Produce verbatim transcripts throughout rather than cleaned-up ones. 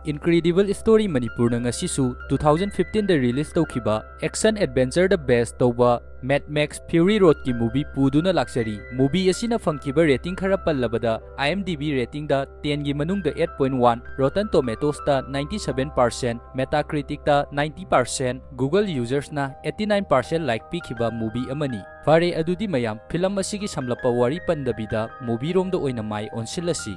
Incredible Story Manipurꯅ ꯉꯁꯤꯁꯨ two thousand fifteenꯗ release ꯇꯧꯈꯤꯕ action adventureꯗ base ꯇꯧꯕ Mad Max Fury Roadꯀꯤ movie ꯄꯨꯗꯨꯅ ꯂꯥꯛꯆꯔꯤ꯫ Movie ꯑꯁꯤꯅ ꯐꯪꯈꯤꯕ rating ꯈꯔ ꯄꯜꯂꯕꯗ, IMDb ratingꯗ tenꯒꯤ ꯃꯅꯨꯡꯗ eight point one, Rotten Tomatoesꯇ ninety seven percent, Metacriticꯇ ninety percent, Google usersꯅ eighty nine percent like ꯄꯤꯈꯤꯕ movie ꯑꯃꯅꯤ꯫ ꯐꯔꯦ, ꯑꯗꯨꯗꯤ ꯃꯌꯥꯝ, film ꯑꯁꯤꯒꯤ ꯁꯝꯂꯞꯄ ꯋꯥꯔꯤ ꯄꯟꯗꯕꯤꯗ movieꯔꯣꯝꯗ ꯑꯣꯏꯅ ꯃꯥꯏ ꯑꯣꯟꯁꯤꯜꯂꯁꯤ꯫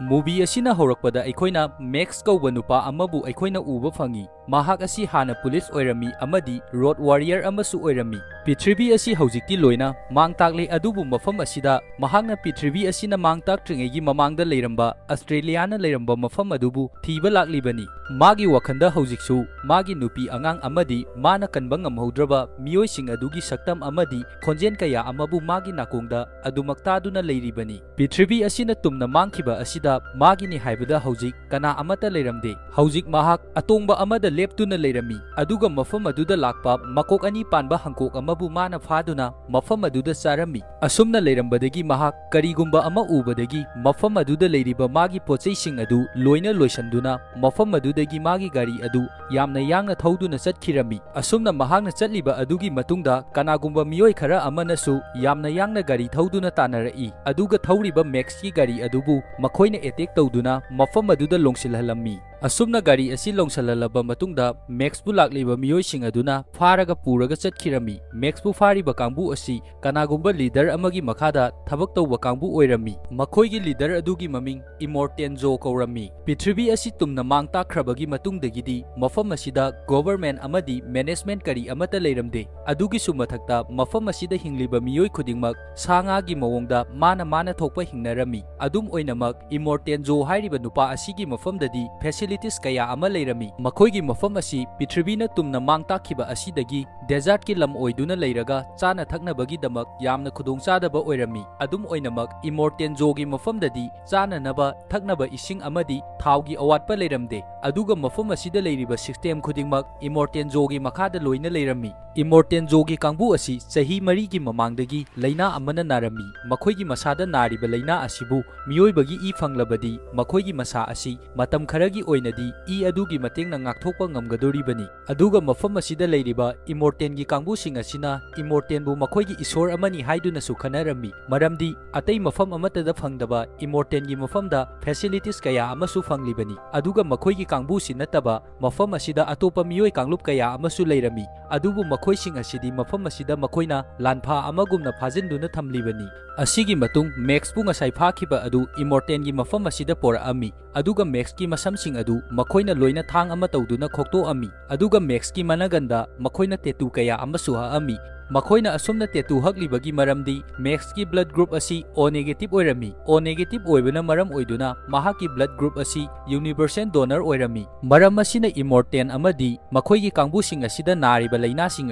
Movie ꯑꯁꯤꯅ ꯍꯧꯔꯛꯄꯗ ꯑꯩꯈꯣꯏꯅ Max ꯀꯧꯕ ꯅꯨꯄꯥ ꯑꯃꯕꯨ ꯑꯩꯈꯣꯏꯅ ꯎꯕ ꯐꯪꯏ꯫ ꯃꯍꯥꯛ ꯑꯁꯤ ꯍꯥꯟꯅ police ꯑꯣꯏꯔꯝꯃꯤ ꯑꯃꯗꯤ road warrior ꯑꯃꯁꯨ ꯑꯣꯏꯔꯝꯃꯤ꯫ ꯄ꯭ꯔꯤꯊꯤꯕꯤ ꯑꯁꯤ ꯍꯧꯖꯤꯛꯇꯤ ꯂꯣꯏꯅ ꯃꯥꯡ ꯇꯥꯛꯂꯦ, ꯑꯗꯨꯕꯨ ꯃꯐꯝ ꯑꯁꯤꯗ ꯃꯍꯥꯛꯅ ꯄ꯭ꯔꯤꯊꯤꯕꯤ ꯑꯁꯤꯅ ꯃꯥꯡ ꯇꯥꯛꯇ꯭ꯔꯤꯉꯩꯒꯤ ꯃꯃꯥꯡꯗ ꯂꯩꯔꯝꯕ ꯑꯁꯇ꯭ꯔꯦꯂꯤꯌꯥꯅ ꯂꯩꯔꯝꯕ ꯃꯐꯝ ꯑꯗꯨꯕꯨ ꯊꯤꯕ ꯂꯥꯛꯂꯤꯕꯅꯤ꯫ ꯃꯥꯒꯤ ꯋꯥꯈꯜꯗ ꯍꯧꯖꯤꯛꯁꯨ ꯃꯥꯒꯤ ꯅꯨꯄꯤ ꯑꯉꯥꯡ ꯑꯃꯗꯤ ꯃꯥꯅ ꯀꯟꯕ ꯉꯝꯍꯧꯗ꯭ꯔꯕ ꯃꯤꯑꯣꯏꯁꯤꯡ ꯑꯗꯨꯒꯤ ꯁꯛꯇꯝ ꯑꯃꯗꯤ ꯈꯣꯟꯖꯦꯜ ꯀꯌꯥ ꯑꯃꯕꯨ ꯃꯥꯒꯤ ꯅꯥꯀꯣꯡꯗ ꯑꯗꯨꯃꯛ ꯇꯥꯗꯨꯅ ꯂꯩꯔꯤꯕꯅꯤ꯫ ꯄ꯭ꯔꯤꯊꯤꯕꯤ ꯑꯁꯤꯅ ꯇꯨꯝꯅ ꯃꯥꯡꯈꯤꯕ ꯑꯁꯤꯗ ꯃꯥꯒꯤꯅꯤ ꯍꯥꯏꯕꯗ ꯍꯧꯖꯤꯛ ꯀꯅꯥ ꯑꯃꯠꯇ ꯂꯩꯔꯝꯗꯦ꯫ ꯍꯧꯖꯤꯛ ꯃꯍꯥꯛ ꯑꯇꯣꯡꯕ ꯑꯃꯗ ꯂꯦꯞꯇꯨꯅ ꯂꯩꯔꯝꯃꯤ, ꯑꯗꯨꯒ ꯃꯐꯝ ꯑꯗꯨꯗ ꯂꯥꯛꯄ ꯃꯀꯣꯛ ꯑꯅꯤ ꯄꯥꯟꯕ ꯍꯪꯀꯣꯛ ꯑꯃꯕꯨ ꯃꯥꯅ ꯐꯥꯗꯨꯅ ꯃꯐꯝ ꯑꯗꯨꯗ ꯆꯥꯔꯝꯃꯤ꯫ ꯑꯁꯨꯝꯅ ꯂꯩꯔꯝꯕꯗꯒꯤ ꯃꯍꯥꯛ ꯀꯔꯤꯒꯨꯝꯕ ꯑꯃ ꯎꯕꯗꯒꯤ ꯃꯐꯝ ꯑꯗꯨꯗ ꯂꯩꯔꯤꯕ ꯃꯥꯒꯤ ꯄꯣꯠꯆꯩꯁꯤꯡ ꯑꯗꯨ ꯂꯣꯏꯅ ꯂꯣꯏꯁꯤꯟꯗꯨꯅ ꯃꯐꯝ ꯑꯗꯨꯗꯒꯤ ꯃꯥꯒꯤ ꯒꯥꯔꯤ ꯑꯗꯨ ꯌꯥꯝꯅ ꯌꯥꯡꯅ ꯊꯧꯗꯨꯅ ꯆꯠꯈꯤꯔꯝꯃꯤ꯫ ꯑꯁꯨꯝꯅ ꯃꯍꯥꯛꯅ ꯆꯠꯂꯤꯕ ꯑꯗꯨꯒꯤ ꯃꯇꯨꯡꯗ ꯀꯅꯥꯒꯨꯝꯕ ꯃꯤꯑꯣꯏ ꯈꯔ ꯑꯃꯅꯁꯨ ꯌꯥꯝꯅ ꯌꯥꯡꯅ ꯒꯥꯔꯤ ꯊꯧꯗꯨꯅ ꯇꯥꯟꯅꯔꯛꯏ, ꯑꯗꯨꯒ ꯊꯧꯔꯤꯕ ꯃꯦꯛꯁꯀꯤ ꯒꯥꯔꯤ ꯑꯗꯨꯕꯨ ꯃꯈꯣꯏꯅ attack ꯇꯧꯗꯨꯅ ꯃꯐꯝ ꯑꯗꯨꯗ ꯂꯣꯡꯁꯤꯜꯍꯜꯂꯝꯃꯤ꯫ ꯑꯁꯨꯝꯅ ꯒꯥꯔꯤ ꯑꯁꯤ ꯂꯣꯡꯁꯤꯜꯍꯜꯂꯕ ꯃꯇꯨꯡꯗ ꯃꯦꯛꯁꯄꯨ ꯂꯥꯛꯂꯤꯕ ꯃꯤꯑꯣꯏꯁꯤꯡ ꯑꯗꯨꯅ ꯐꯥꯔꯒ ꯄꯨꯔꯒ ꯆꯠꯈꯤꯔꯝꯃꯤ꯫ ꯃꯦꯛꯁꯄꯨ ꯐꯥꯔꯤꯕ ꯀꯥꯡꯕꯨ ꯑꯁꯤ ꯀꯅꯥꯒꯨꯝꯕ leader ꯑꯃꯒꯤ ꯃꯈꯥꯗ ꯊꯕꯛ ꯇꯧꯕ ꯀꯥꯡꯕꯨ ꯑꯣꯏꯔꯝꯃꯤ꯫ ꯃꯈꯣꯏꯒꯤ leader ꯑꯗꯨꯒꯤ ꯃꯃꯤꯡ ꯏꯃꯣꯔꯇꯦꯟꯖꯣ ꯀꯧꯔꯝꯃꯤ꯫ ꯄ꯭ꯔꯤꯊꯤꯕꯤ ꯑꯁꯤ ꯇꯨꯝꯅ ꯃꯥꯡ ꯇꯥꯛꯈ꯭ꯔꯕꯒꯤ ꯃꯇꯨꯡꯗꯒꯤꯗꯤ ꯃꯐꯝ ꯑꯁꯤꯗ government ꯑꯃꯗꯤ management ꯀꯔꯤ ꯑꯃꯠꯇ ꯂꯩꯔꯝꯗꯦ꯫ ꯑꯗꯨꯒꯤꯁꯨ ꯃꯊꯛꯇ ꯃꯐꯝ ꯑꯁꯤꯗ ꯍꯤꯡꯂꯤꯕ ꯃꯤꯑꯣꯏ ꯈꯨꯗꯤꯡꯃꯛ ꯁꯥ ꯉꯥꯒꯤ ꯃꯑꯣꯡꯗ ꯃꯥꯅ ꯃꯥꯅ ꯊꯣꯛꯄ ꯍꯤꯡꯅꯔꯝꯃꯤ꯫ ꯑꯗꯨꯝ ꯑꯣꯏꯅꯃꯛ, ꯏꯃꯣꯔꯇꯦꯟꯖꯣ ꯍꯥꯏꯔꯤꯕ ꯅꯨꯄꯥ ꯑꯁꯤꯒꯤ ꯃꯐꯝꯗꯗꯤ facilities ꯀꯌꯥ ꯑꯃ ꯂꯩꯔꯝꯃꯤ꯫ ꯃꯈꯣꯏꯒꯤ ꯃꯐꯝ ꯑꯁꯤ ꯄ꯭ꯔꯤꯊꯤꯕꯤꯅ ꯇꯨꯝꯅ ꯃꯥꯡ ꯇꯥꯛꯈꯤꯕ ꯑꯁꯤꯗꯒꯤ desertꯀꯤ ꯂꯝ ꯑꯣꯏꯗꯨꯅ ꯂꯩꯔꯒ ꯆꯥꯅ ꯊꯛꯅꯕꯒꯤꯗꯃꯛ ꯌꯥꯝꯅ ꯈꯨꯗꯣꯡꯆꯥꯗꯕ ꯑꯣꯏꯔꯝꯃꯤ꯫ ꯑꯗꯨꯝ ꯑꯣꯏꯅꯃꯛ, ꯏꯃꯣꯔꯇꯦꯟꯖꯣꯒꯤ ꯃꯐꯝꯗꯗꯤ ꯆꯥꯅꯅꯕ, ꯊꯛꯅꯕ ꯏꯁꯤꯡ ꯑꯃꯗꯤ ꯊꯥꯎꯒꯤ ꯑꯋꯥꯠꯄ ꯂꯩꯔꯝꯗꯦ, ꯑꯗꯨꯒ ꯃꯐꯝ ꯑꯁꯤꯗ ꯂꯩꯔꯤꯕ system ꯈꯨꯗꯤꯡꯃꯛ ꯏꯃꯣꯔꯇꯦꯟꯖꯣꯒꯤ ꯃꯈꯥꯗ ꯂꯣꯏꯅ ꯂꯩꯔꯝꯃꯤ꯫ ꯏꯃꯣꯔꯇꯦꯟꯖꯣꯒꯤ ꯀꯥꯡꯕꯨ ꯑꯁꯤ ꯆꯍꯤ ꯃꯔꯤꯒꯤ ꯃꯃꯥꯡꯗꯒꯤ ꯂꯥꯏꯅꯥ ꯑꯃꯅ ꯅꯥꯔꯝꯃꯤ꯫ ꯃꯈꯣꯏꯒꯤ ꯃꯁꯥꯗ ꯅꯥꯔꯤꯕ ꯂꯥꯏꯅꯥ ꯑꯁꯤꯕꯨ ꯃꯤꯑꯣꯏꯕꯒꯤ ꯏ ꯐꯪꯂꯕꯗꯤ ꯃꯈꯣꯏꯒꯤ ꯃꯁꯥ ꯑꯁꯤ ꯃꯇꯝ ꯈꯔꯒꯤ ꯑꯣꯏꯅ ꯅꯗꯤ ꯏ ꯑꯗꯨꯒꯤ ꯃꯇꯦꯡꯅ ꯉꯥꯛꯊꯣꯛꯄ ꯉꯝꯒꯗꯣꯔꯤꯕꯅꯤ꯫ ꯑꯗꯨꯒ ꯃꯐꯝ ꯑꯁꯤꯗ ꯂꯩꯔꯤꯕ ꯏꯃꯣꯔꯇꯦꯟꯒꯤ ꯀꯥꯡꯕꯨꯁꯤꯡ ꯑꯁꯤꯅ ꯏꯃꯣꯔꯇꯦꯟꯕꯨ ꯃꯈꯣꯏꯒꯤ ꯏꯁꯣꯔ ꯑꯃꯅꯤ ꯍꯥꯏꯗꯨꯅꯁꯨ ꯈꯟꯅꯔꯝꯃꯤ, ꯃꯔꯝꯗꯤ ꯑꯇꯩ ꯃꯐꯝ ꯑꯃꯠꯇꯗ ꯐꯪꯗꯕ ꯏꯃꯣꯔꯇꯦꯟꯒꯤ ꯃꯐꯝꯗ ꯐꯦꯁꯤꯂꯤꯇꯤꯁ ꯀꯌꯥ ꯑꯃꯁꯨ ꯐꯪꯂꯤꯕꯅꯤ꯫ ꯑꯗꯨꯒ ꯃꯈꯣꯏꯒꯤ ꯀꯥꯡꯕꯨꯁꯤ ꯅꯠꯇꯕ ꯃꯐꯝ ꯑꯁꯤꯗ ꯑꯇꯣꯞꯄ ꯃꯤꯑꯣꯏ ꯀꯥꯡꯂꯨꯞ ꯀꯌꯥ ꯑꯃꯁꯨ ꯂꯩꯔꯝꯃꯤ, ꯑꯗꯨꯕꯨ ꯃꯈꯣꯏꯁꯤꯡ ꯑꯁꯤꯗꯤ ꯃꯐꯝ ꯑꯁꯤꯗ ꯃꯈꯣꯏꯅ ꯂꯥꯟꯐꯥ ꯑꯃꯒꯨꯝꯅ ꯐꯥꯖꯤꯟꯗꯨꯅ ꯊꯝꯂꯤꯕꯅꯤ꯫ ꯑꯁꯤꯒꯤ ꯃꯇꯨꯡ ꯃꯦꯛꯁꯄꯨ ꯉꯁꯥꯏ ꯐꯥꯈꯤꯕ ꯑꯗꯨ ꯏꯃꯣꯔꯇꯦꯟꯒꯤ ꯃꯐꯝ ꯑꯁꯤꯗ ꯄꯣꯔꯛꯑꯝꯃꯤ, ꯑꯗꯨꯒ ꯃꯦꯛꯁꯀꯤ ꯃꯁꯝꯁꯤꯡ ꯑꯗꯨ ꯃꯈꯣꯏꯅ ꯂꯣꯏꯅ ꯊꯥꯡ ꯑꯃ ꯇꯧꯗꯨꯅ ꯈꯣꯛꯇꯣꯛꯑꯝꯃꯤ, ꯑꯗꯨꯒ ꯃꯦꯛꯁꯀꯤ ꯃꯅꯒꯟꯗ ꯃꯈꯣꯏꯅ ꯇꯦꯇꯨ ꯀꯌꯥ ꯑꯃꯁꯨ ꯍꯛꯑꯝꯃꯤ꯫ ꯃꯈꯣꯏꯅ ꯑꯁꯨꯝꯅ ꯇꯦꯇꯨ ꯍꯛꯂꯤꯕꯒꯤ ꯃꯔꯝꯗꯤ ꯃꯦꯛꯁꯀꯤ ꯕ꯭ꯂꯗ ꯒ꯭ꯔꯨꯞ ꯑꯁꯤ ꯑꯣ ꯅꯦꯒꯦꯇꯤꯚ ꯑꯣꯏꯔꯝꯃꯤ꯫ ꯑꯣ ꯅꯦꯒꯦꯇꯤꯚ ꯑꯣꯏꯕꯅ ꯃꯔꯝ ꯑꯣꯏꯗꯨꯅ ꯃꯍꯥꯛꯀꯤ ꯕ꯭ꯂꯗ ꯒ꯭ꯔꯨꯞ ꯑꯁꯤ ꯌꯨꯅꯤꯚꯔꯁꯦꯜ ꯗꯣꯅꯔ ꯑꯣꯏꯔꯝꯃꯤ꯫ ꯃꯔꯝ ꯑꯁꯤꯅ ꯏꯃꯣꯔꯇꯦꯟ ꯑꯃꯗꯤ ꯃꯈꯣꯏꯒꯤ ꯀꯥꯡꯕꯨꯁꯤꯡ ꯑꯁꯤꯗ ꯅꯥꯔꯤꯕ ꯂꯥꯏꯅꯥꯁꯤꯡ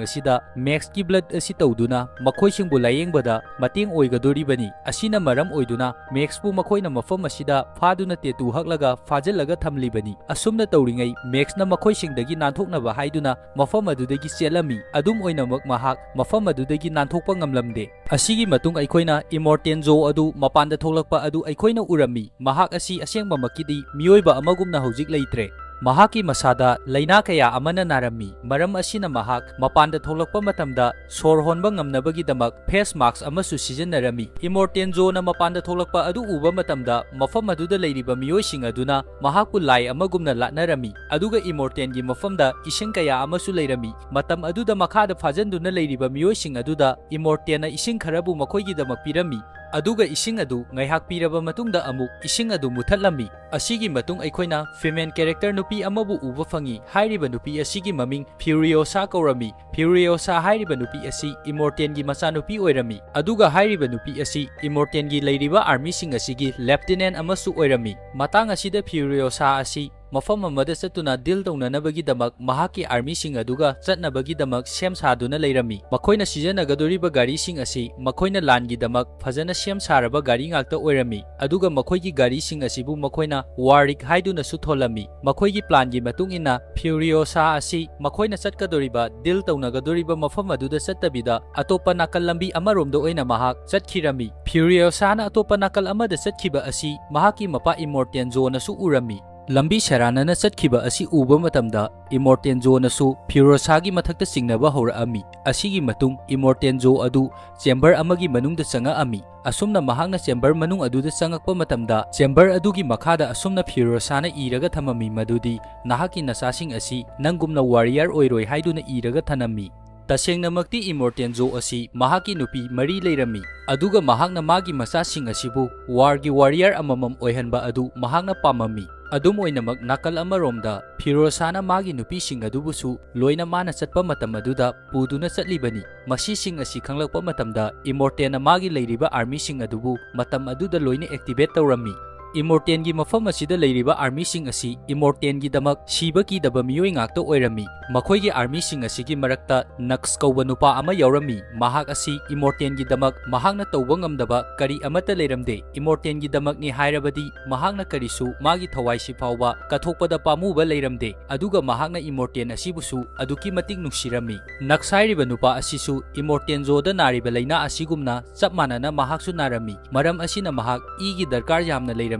ꯑꯁꯤꯗ ꯃꯦꯛꯁꯀꯤ ꯕ꯭ꯂꯗ ꯑꯁꯤ ꯇꯧꯗꯨꯅ ꯃꯈꯣꯏꯁꯤꯡꯕꯨ ꯂꯥꯌꯦꯡꯕꯗ ꯃꯇꯦꯡ ꯑꯣꯏꯒꯗꯣꯔꯤꯕꯅꯤ꯫ ꯑꯁꯤꯅ ꯃꯔꯝ ꯑꯣꯏꯗꯨꯅ ꯃꯦꯛꯁꯄꯨ ꯃꯈꯣꯏꯅ ꯃꯐꯝ ꯑꯁꯤꯗ ꯐꯥꯗꯨꯅ ꯇꯦꯇꯨ ꯍꯛꯂꯒ ꯐꯥꯖꯤꯜꯂꯒ ꯊꯝꯂꯤꯕꯅꯤ꯫ ꯑꯁꯨꯝꯅ ꯇꯧꯔꯤꯉꯩ ꯃꯦꯛꯁꯅ ꯃꯈꯣꯏꯁꯤꯡꯗꯒꯤ ꯅꯥꯟꯊꯣꯛꯅꯕ ꯍꯥꯏꯗꯨꯅ ꯃꯐꯝ ꯑꯗꯨꯗꯒꯤ ꯆꯦꯜꯂꯝꯃꯤ꯫ ꯑꯗꯨꯝ ꯑꯣꯏꯅꯃꯛ ꯃꯍꯥꯛ ꯃꯐꯝ ꯑꯗꯨꯗꯒꯤ ꯅꯥꯟꯊꯣꯛꯄ ꯉꯝꯂꯝꯗꯦ꯫ ꯑꯁꯤꯒꯤ ꯃꯇꯨꯡ ꯑꯩꯈꯣꯏꯅ ꯏꯃꯣꯔꯇꯦꯟ ꯖꯣ ꯑꯗꯨ ꯃꯄꯥꯟꯗ ꯊꯣꯛꯂꯛꯄ ꯑꯗꯨ ꯑꯩꯈꯣꯏꯅ ꯎꯔꯝꯃꯤ꯫ ꯃꯍꯥꯛ ꯑꯁꯤ ꯑꯁꯦꯡꯕꯃꯛꯀꯤꯗꯤ ꯃꯤꯑꯣꯏꯕ ꯑꯃꯒꯨꯝꯅ ꯍꯧꯖꯤꯛ ꯂꯩꯇ꯭ꯔꯦ꯫ ꯃꯍꯥꯛꯀꯤ ꯃꯁꯥꯗ ꯂꯥꯏꯅꯥ ꯀꯌꯥ ꯑꯃꯅ ꯅꯥꯔꯝꯃꯤ꯫ ꯃꯔꯝ ꯑꯁꯤꯅ ꯃꯍꯥꯛ ꯃꯄꯥꯟꯗ ꯊꯣꯛꯂꯛꯄ ꯃꯇꯝꯗ ꯁꯣꯔ ꯍꯣꯟꯕ ꯉꯝꯅꯕꯒꯤꯗꯃꯛ ꯐꯦꯁ ꯃꯥꯛꯁ ꯑꯃꯁꯨ ꯁꯤꯖꯤꯟꯅꯔꯝꯃꯤ꯫ ꯏꯃꯣꯔꯇꯦꯟ ꯖꯣꯅ ꯃꯄꯥꯟꯗ ꯊꯣꯛꯂꯛꯄ ꯑꯗꯨ ꯎꯕ ꯃꯇꯝꯗ ꯃꯐꯝ ꯑꯗꯨꯗ ꯂꯩꯔꯤꯕ ꯃꯤꯑꯣꯏꯁꯤꯡ ꯑꯗꯨꯅ ꯃꯍꯥꯛꯄꯨ ꯂꯥꯏ ꯑꯃꯒꯨꯝꯅ ꯂꯥꯠꯅꯔꯝꯃꯤ꯫ ꯑꯗꯨꯒ ꯏꯃꯣꯔꯇꯦꯟꯒꯤ ꯃꯐꯝꯗ ꯏꯁꯤꯡ ꯀꯌꯥ ꯑꯃꯁꯨ ꯂꯩꯔꯝꯃꯤ꯫ ꯃꯇꯝ ꯑꯗꯨꯗ ꯃꯈꯥꯗ ꯐꯥꯖꯤꯟꯗꯨꯅ ꯂꯩꯔꯤꯕ ꯃꯤꯑꯣꯏꯁꯤꯡ ꯑꯗꯨꯗ ꯏꯃꯣꯔꯇꯦꯟꯅ ꯏꯁꯤꯡ ꯈꯔꯕꯨ ꯃꯈꯣꯏꯒꯤꯗꯃꯛ ꯄꯤꯔꯝꯃꯤ꯫ ꯑꯗꯨꯒ ꯏꯁꯤꯡ ꯑꯗꯨ ꯉꯥꯏꯍꯥꯛ ꯄꯤꯔꯕ ꯃꯇꯨꯡꯗ ꯑꯃꯨꯛ ꯏꯁꯤꯡ ꯑꯗꯨ ꯃꯨꯊꯠꯂꯝꯃꯤ꯫ ꯑꯁꯤꯒꯤ ꯃꯇꯨꯡ ꯑꯩꯈꯣꯏꯅ ꯐꯤꯃꯦꯜ ꯀꯦꯔꯦꯛꯇꯔ ꯅꯨꯄꯤ ꯑꯃꯕꯨ ꯎꯕ ꯐꯪꯏ꯫ ꯍꯥꯏꯔꯤꯕ ꯅꯨꯄꯤ ꯑꯁꯤꯒꯤ ꯃꯃꯤꯡ ꯐ꯭ꯌꯨꯔꯤꯑꯣꯁꯥ ꯀꯧꯔꯝꯃꯤ꯫ ꯐ꯭ꯌꯨꯔꯤꯑꯣꯁꯥ ꯍꯥꯏꯔꯤꯕ ꯅꯨꯄꯤ ꯑꯁꯤ ꯏꯃꯣꯔꯇꯦꯟꯒꯤ ꯃꯆꯥꯅꯨꯄꯤ ꯑꯣꯏꯔꯝꯃꯤ, ꯑꯗꯨꯒ ꯍꯥꯏꯔꯤꯕ ꯅꯨꯄꯤ ꯑꯁꯤ ꯏꯃꯣꯔꯇꯦꯟꯒꯤ ꯂꯩꯔꯤꯕ ꯑꯥꯔꯃꯤꯁꯤꯡ ꯑꯁꯤꯒꯤ ꯂꯦꯐꯇꯤꯅꯦꯟ ꯑꯃꯁꯨ ꯑꯣꯏꯔꯝꯃꯤ꯫ ꯃꯇꯥꯡ ꯑꯁꯤꯗ ꯐ꯭ꯌꯨꯔꯤꯑꯣꯁꯥ ꯑꯁꯤ ꯃꯐꯝ ꯑꯃꯗ ꯆꯠꯇꯨꯅ ꯗꯤꯜ ꯇꯧꯅꯅꯕꯒꯤꯗꯃꯛ ꯃꯍꯥꯛꯀꯤ ꯑꯥꯔꯃꯤꯁꯤꯡ ꯑꯗꯨꯒ ꯆꯠꯅꯕꯒꯤꯗꯃꯛ ꯁꯦꯝ ꯁꯥꯗꯨꯅ ꯂꯩꯔꯝꯃꯤ꯫ ꯃꯈꯣꯏꯅ ꯁꯤꯖꯤꯟꯅꯒꯗꯧꯔꯤꯕ ꯒꯥꯔꯤꯁꯤꯡ ꯑꯁꯤ ꯃꯈꯣꯏꯅ ꯂꯥꯟꯒꯤꯗꯃꯛ ꯐꯖꯅ ꯁꯦꯝ ꯁꯥꯔꯕ ꯒꯥꯔꯤ ꯉꯥꯛꯇ ꯑꯣꯏꯔꯝꯃꯤ, ꯑꯗꯨꯒ ꯃꯈꯣꯏꯒꯤ ꯒꯥꯔꯤꯁꯤꯡ ꯑꯁꯤꯕꯨ ꯃꯈꯣꯏꯅ ꯋꯥꯔꯤꯛ ꯍꯥꯏꯗꯨꯅꯁꯨ ꯊꯣꯜꯂꯝꯃꯤ꯫ ꯃꯈꯣꯏꯒꯤ ꯄ꯭ꯂꯥꯟꯒꯤ ꯃꯇꯨꯡ ꯏꯟꯅ ꯐ꯭ꯌꯨꯔꯤꯑꯣꯁꯥ ꯑꯁꯤ ꯃꯈꯣꯏꯅ ꯆꯠꯀꯗꯧꯔꯤꯕ, ꯗꯤꯜ ꯇꯧꯅꯒꯗꯧꯔꯤꯕ ꯃꯐꯝ ꯑꯗꯨꯗ ꯆꯠꯇꯕꯤꯗ ꯑꯇꯣꯞꯄ ꯅꯥꯀꯜ ꯂꯝꯕꯤ ꯑꯃꯔꯣꯝꯗ ꯑꯣꯏꯅ ꯃꯍꯥꯛ ꯆꯠꯈꯤꯔꯝꯃꯤ꯫ ꯐ꯭ꯌꯨꯔꯤꯑꯣꯁꯥꯅ ꯑꯇꯣꯞꯄ ꯅꯥꯀꯜ ꯑꯃꯗ ꯆꯠꯈꯤꯕ ꯑꯁꯤ ꯃꯍꯥꯛꯀꯤ ꯃꯄꯥ ꯏꯃꯣꯔꯇꯦꯟ ꯖꯣꯅꯁꯨ ꯎꯔꯝꯃꯤ꯫ ꯂꯝꯕꯤ ꯁꯦꯔꯥꯟꯅꯅ ꯆꯠꯈꯤꯕ ꯑꯁꯤ ꯎꯕ ꯃꯇꯝꯗ ꯏꯃꯣꯔꯇꯦꯟꯖꯣꯅꯁꯨ ꯐꯤꯔꯣꯁꯥꯒꯤ ꯃꯊꯛꯇ ꯆꯤꯡꯅꯕ ꯍꯧꯔꯛꯑꯝꯃꯤ꯫ ꯑꯁꯤꯒꯤ ꯃꯇꯨꯡ ꯏꯃꯣꯔꯇꯦꯟꯖꯣ ꯑꯗꯨ ꯆꯦꯝꯕꯔ ꯑꯃꯒꯤ ꯃꯅꯨꯡꯗ ꯆꯪꯉꯛꯑꯝꯃꯤ꯫ ꯑꯁꯨꯝꯅ ꯃꯍꯥꯛꯅ ꯆꯦꯝꯕꯔ ꯃꯅꯨꯡ ꯑꯗꯨꯗ ꯆꯪꯉꯛꯄ ꯃꯇꯝꯗ ꯆꯦꯝꯕꯔ ꯑꯗꯨꯒꯤ ꯃꯈꯥꯗ ꯑꯁꯨꯝꯅ ꯐꯤꯔꯣꯁꯥꯅ ꯏꯔꯒ ꯊꯝꯃꯝꯃꯤ, ꯃꯗꯨꯗꯤ "ꯅꯍꯥꯛꯀꯤ ꯅꯆꯥꯁꯤꯡ ꯑꯁꯤ ꯅꯪꯒꯨꯝꯅ ꯋꯥꯔꯤꯌꯔ ꯑꯣꯏꯔꯣꯏ" ꯍꯥꯏꯗꯨꯅ ꯏꯔꯒ ꯊꯝꯃꯝꯃꯤ꯫ ꯇꯁꯦꯡꯅꯃꯛꯇꯤ ꯏꯃꯣꯔꯇꯦꯟꯖꯣ ꯑꯁꯤ ꯃꯍꯥꯛꯀꯤ ꯅꯨꯄꯤ ꯃꯔꯤ ꯂꯩꯔꯝꯃꯤ, ꯑꯗꯨꯒ ꯃꯍꯥꯛꯅ ꯃꯥꯒꯤ ꯃꯆꯥꯁꯤꯡ ꯑꯁꯤꯕꯨ ꯋꯥꯔꯒꯤ ꯋꯥꯔꯤꯌꯔ ꯑꯃꯃꯝ ꯑꯣꯏꯍꯟꯕ ꯑꯗꯨ ꯃꯍꯥꯛꯅ ꯄꯥꯝꯃꯝꯃꯤ꯫ ꯑꯗꯨꯝ ꯑꯣꯏꯅꯃꯛ, ꯅꯥꯀꯜ ꯑꯃꯔꯣꯝꯗ ꯐꯤꯔꯣꯁꯥꯅ ꯃꯥꯒꯤ ꯅꯨꯄꯤꯁꯤꯡ ꯑꯗꯨꯕꯨꯁꯨ ꯂꯣꯏꯅ ꯃꯥꯅ ꯆꯠꯄ ꯃꯇꯝ ꯑꯗꯨꯗ ꯄꯨꯗꯨꯅ ꯆꯠꯂꯤꯕꯅꯤ꯫ ꯃꯁꯤꯁꯤꯡ ꯑꯁꯤ ꯈꯪꯂꯛꯄ ꯃꯇꯝꯗ ꯏꯃꯣꯔꯇꯦꯟꯅ ꯃꯥꯒꯤ ꯂꯩꯔꯤꯕ ꯑꯥꯔꯃꯤꯁꯤꯡ ꯑꯗꯨꯕꯨ ꯃꯇꯝ ꯑꯗꯨꯗ ꯂꯣꯏꯅ ꯑꯦꯛꯇꯤꯚꯦꯠ ꯇꯧꯔꯝꯃꯤ꯫ ꯏꯃꯣꯔꯇꯦꯟꯒꯤ ꯃꯐꯝ ꯑꯁꯤꯗ ꯂꯩꯔꯤꯕ ꯑꯥꯔꯃꯤꯁꯤꯡ ꯑꯁꯤ ꯏꯃꯣꯔꯇꯦꯟꯒꯤꯗꯃꯛ ꯁꯤꯕ ꯀꯤꯗꯕ ꯃꯤꯑꯣꯏ ꯉꯥꯛꯇ ꯑꯣꯏꯔꯝꯃꯤ꯫ ꯃꯈꯣꯏꯒꯤ ꯑꯥꯔꯃꯤꯁꯤꯡ ꯑꯁꯤꯒꯤ ꯃꯔꯛꯇ ꯅꯛꯁ ꯀꯧꯕ ꯅꯨꯄꯥ ꯑꯃ ꯌꯥꯎꯔꯝꯃꯤ꯫ ꯃꯍꯥꯛ ꯑꯁꯤ ꯏꯃꯣꯔꯇꯦꯟꯒꯤꯗꯃꯛ ꯃꯍꯥꯛꯅ ꯇꯧꯕ ꯉꯝꯗꯕ ꯀꯔꯤ ꯑꯃꯠꯇ ꯂꯩꯔꯝꯗꯦ꯫ ꯏꯃꯣꯔꯇꯦꯟꯒꯤꯗꯃꯛꯅꯤ ꯍꯥꯏꯔꯕꯗꯤ ꯃꯍꯥꯛꯅ ꯀꯔꯤꯁꯨ ꯃꯥꯒꯤ ꯊꯋꯥꯏꯁꯤ ꯐꯥꯎꯕ ꯀꯠꯊꯣꯛꯄꯗ ꯄꯥꯝꯃꯨꯕ ꯂꯩꯔꯝꯗꯦ꯫ ꯑꯗꯨꯒ ꯃꯍꯥꯛꯅ ꯏꯃꯣꯔꯇꯦꯟ ꯑꯁꯤꯕꯨꯁꯨ ꯑꯗꯨꯛꯀꯤ ꯃꯇꯤꯛ ꯅꯨꯡꯁꯤꯔꯝꯃꯤ꯫ ꯅꯛꯁ ꯍꯥꯏꯔꯤꯕ ꯅꯨꯄꯥ ꯑꯁꯤꯁꯨ ꯏꯃꯣꯔꯇꯦꯟꯖꯣꯗ ꯅꯥꯔꯤꯕ ꯂꯥꯏꯅꯥ ꯑꯁꯤꯒꯨꯝꯅ ꯆꯞ ꯃꯥꯟꯅꯅ ꯃꯍꯥꯛꯁꯨ ꯅꯥꯔꯝꯃꯤ꯫ ꯃꯔꯝ ꯑꯁꯤꯅ ꯃꯍꯥꯛ ꯏꯒꯤ ꯗꯔꯀꯥꯔ ꯌꯥꯝꯅ ꯂꯩꯔꯝꯃꯤ꯫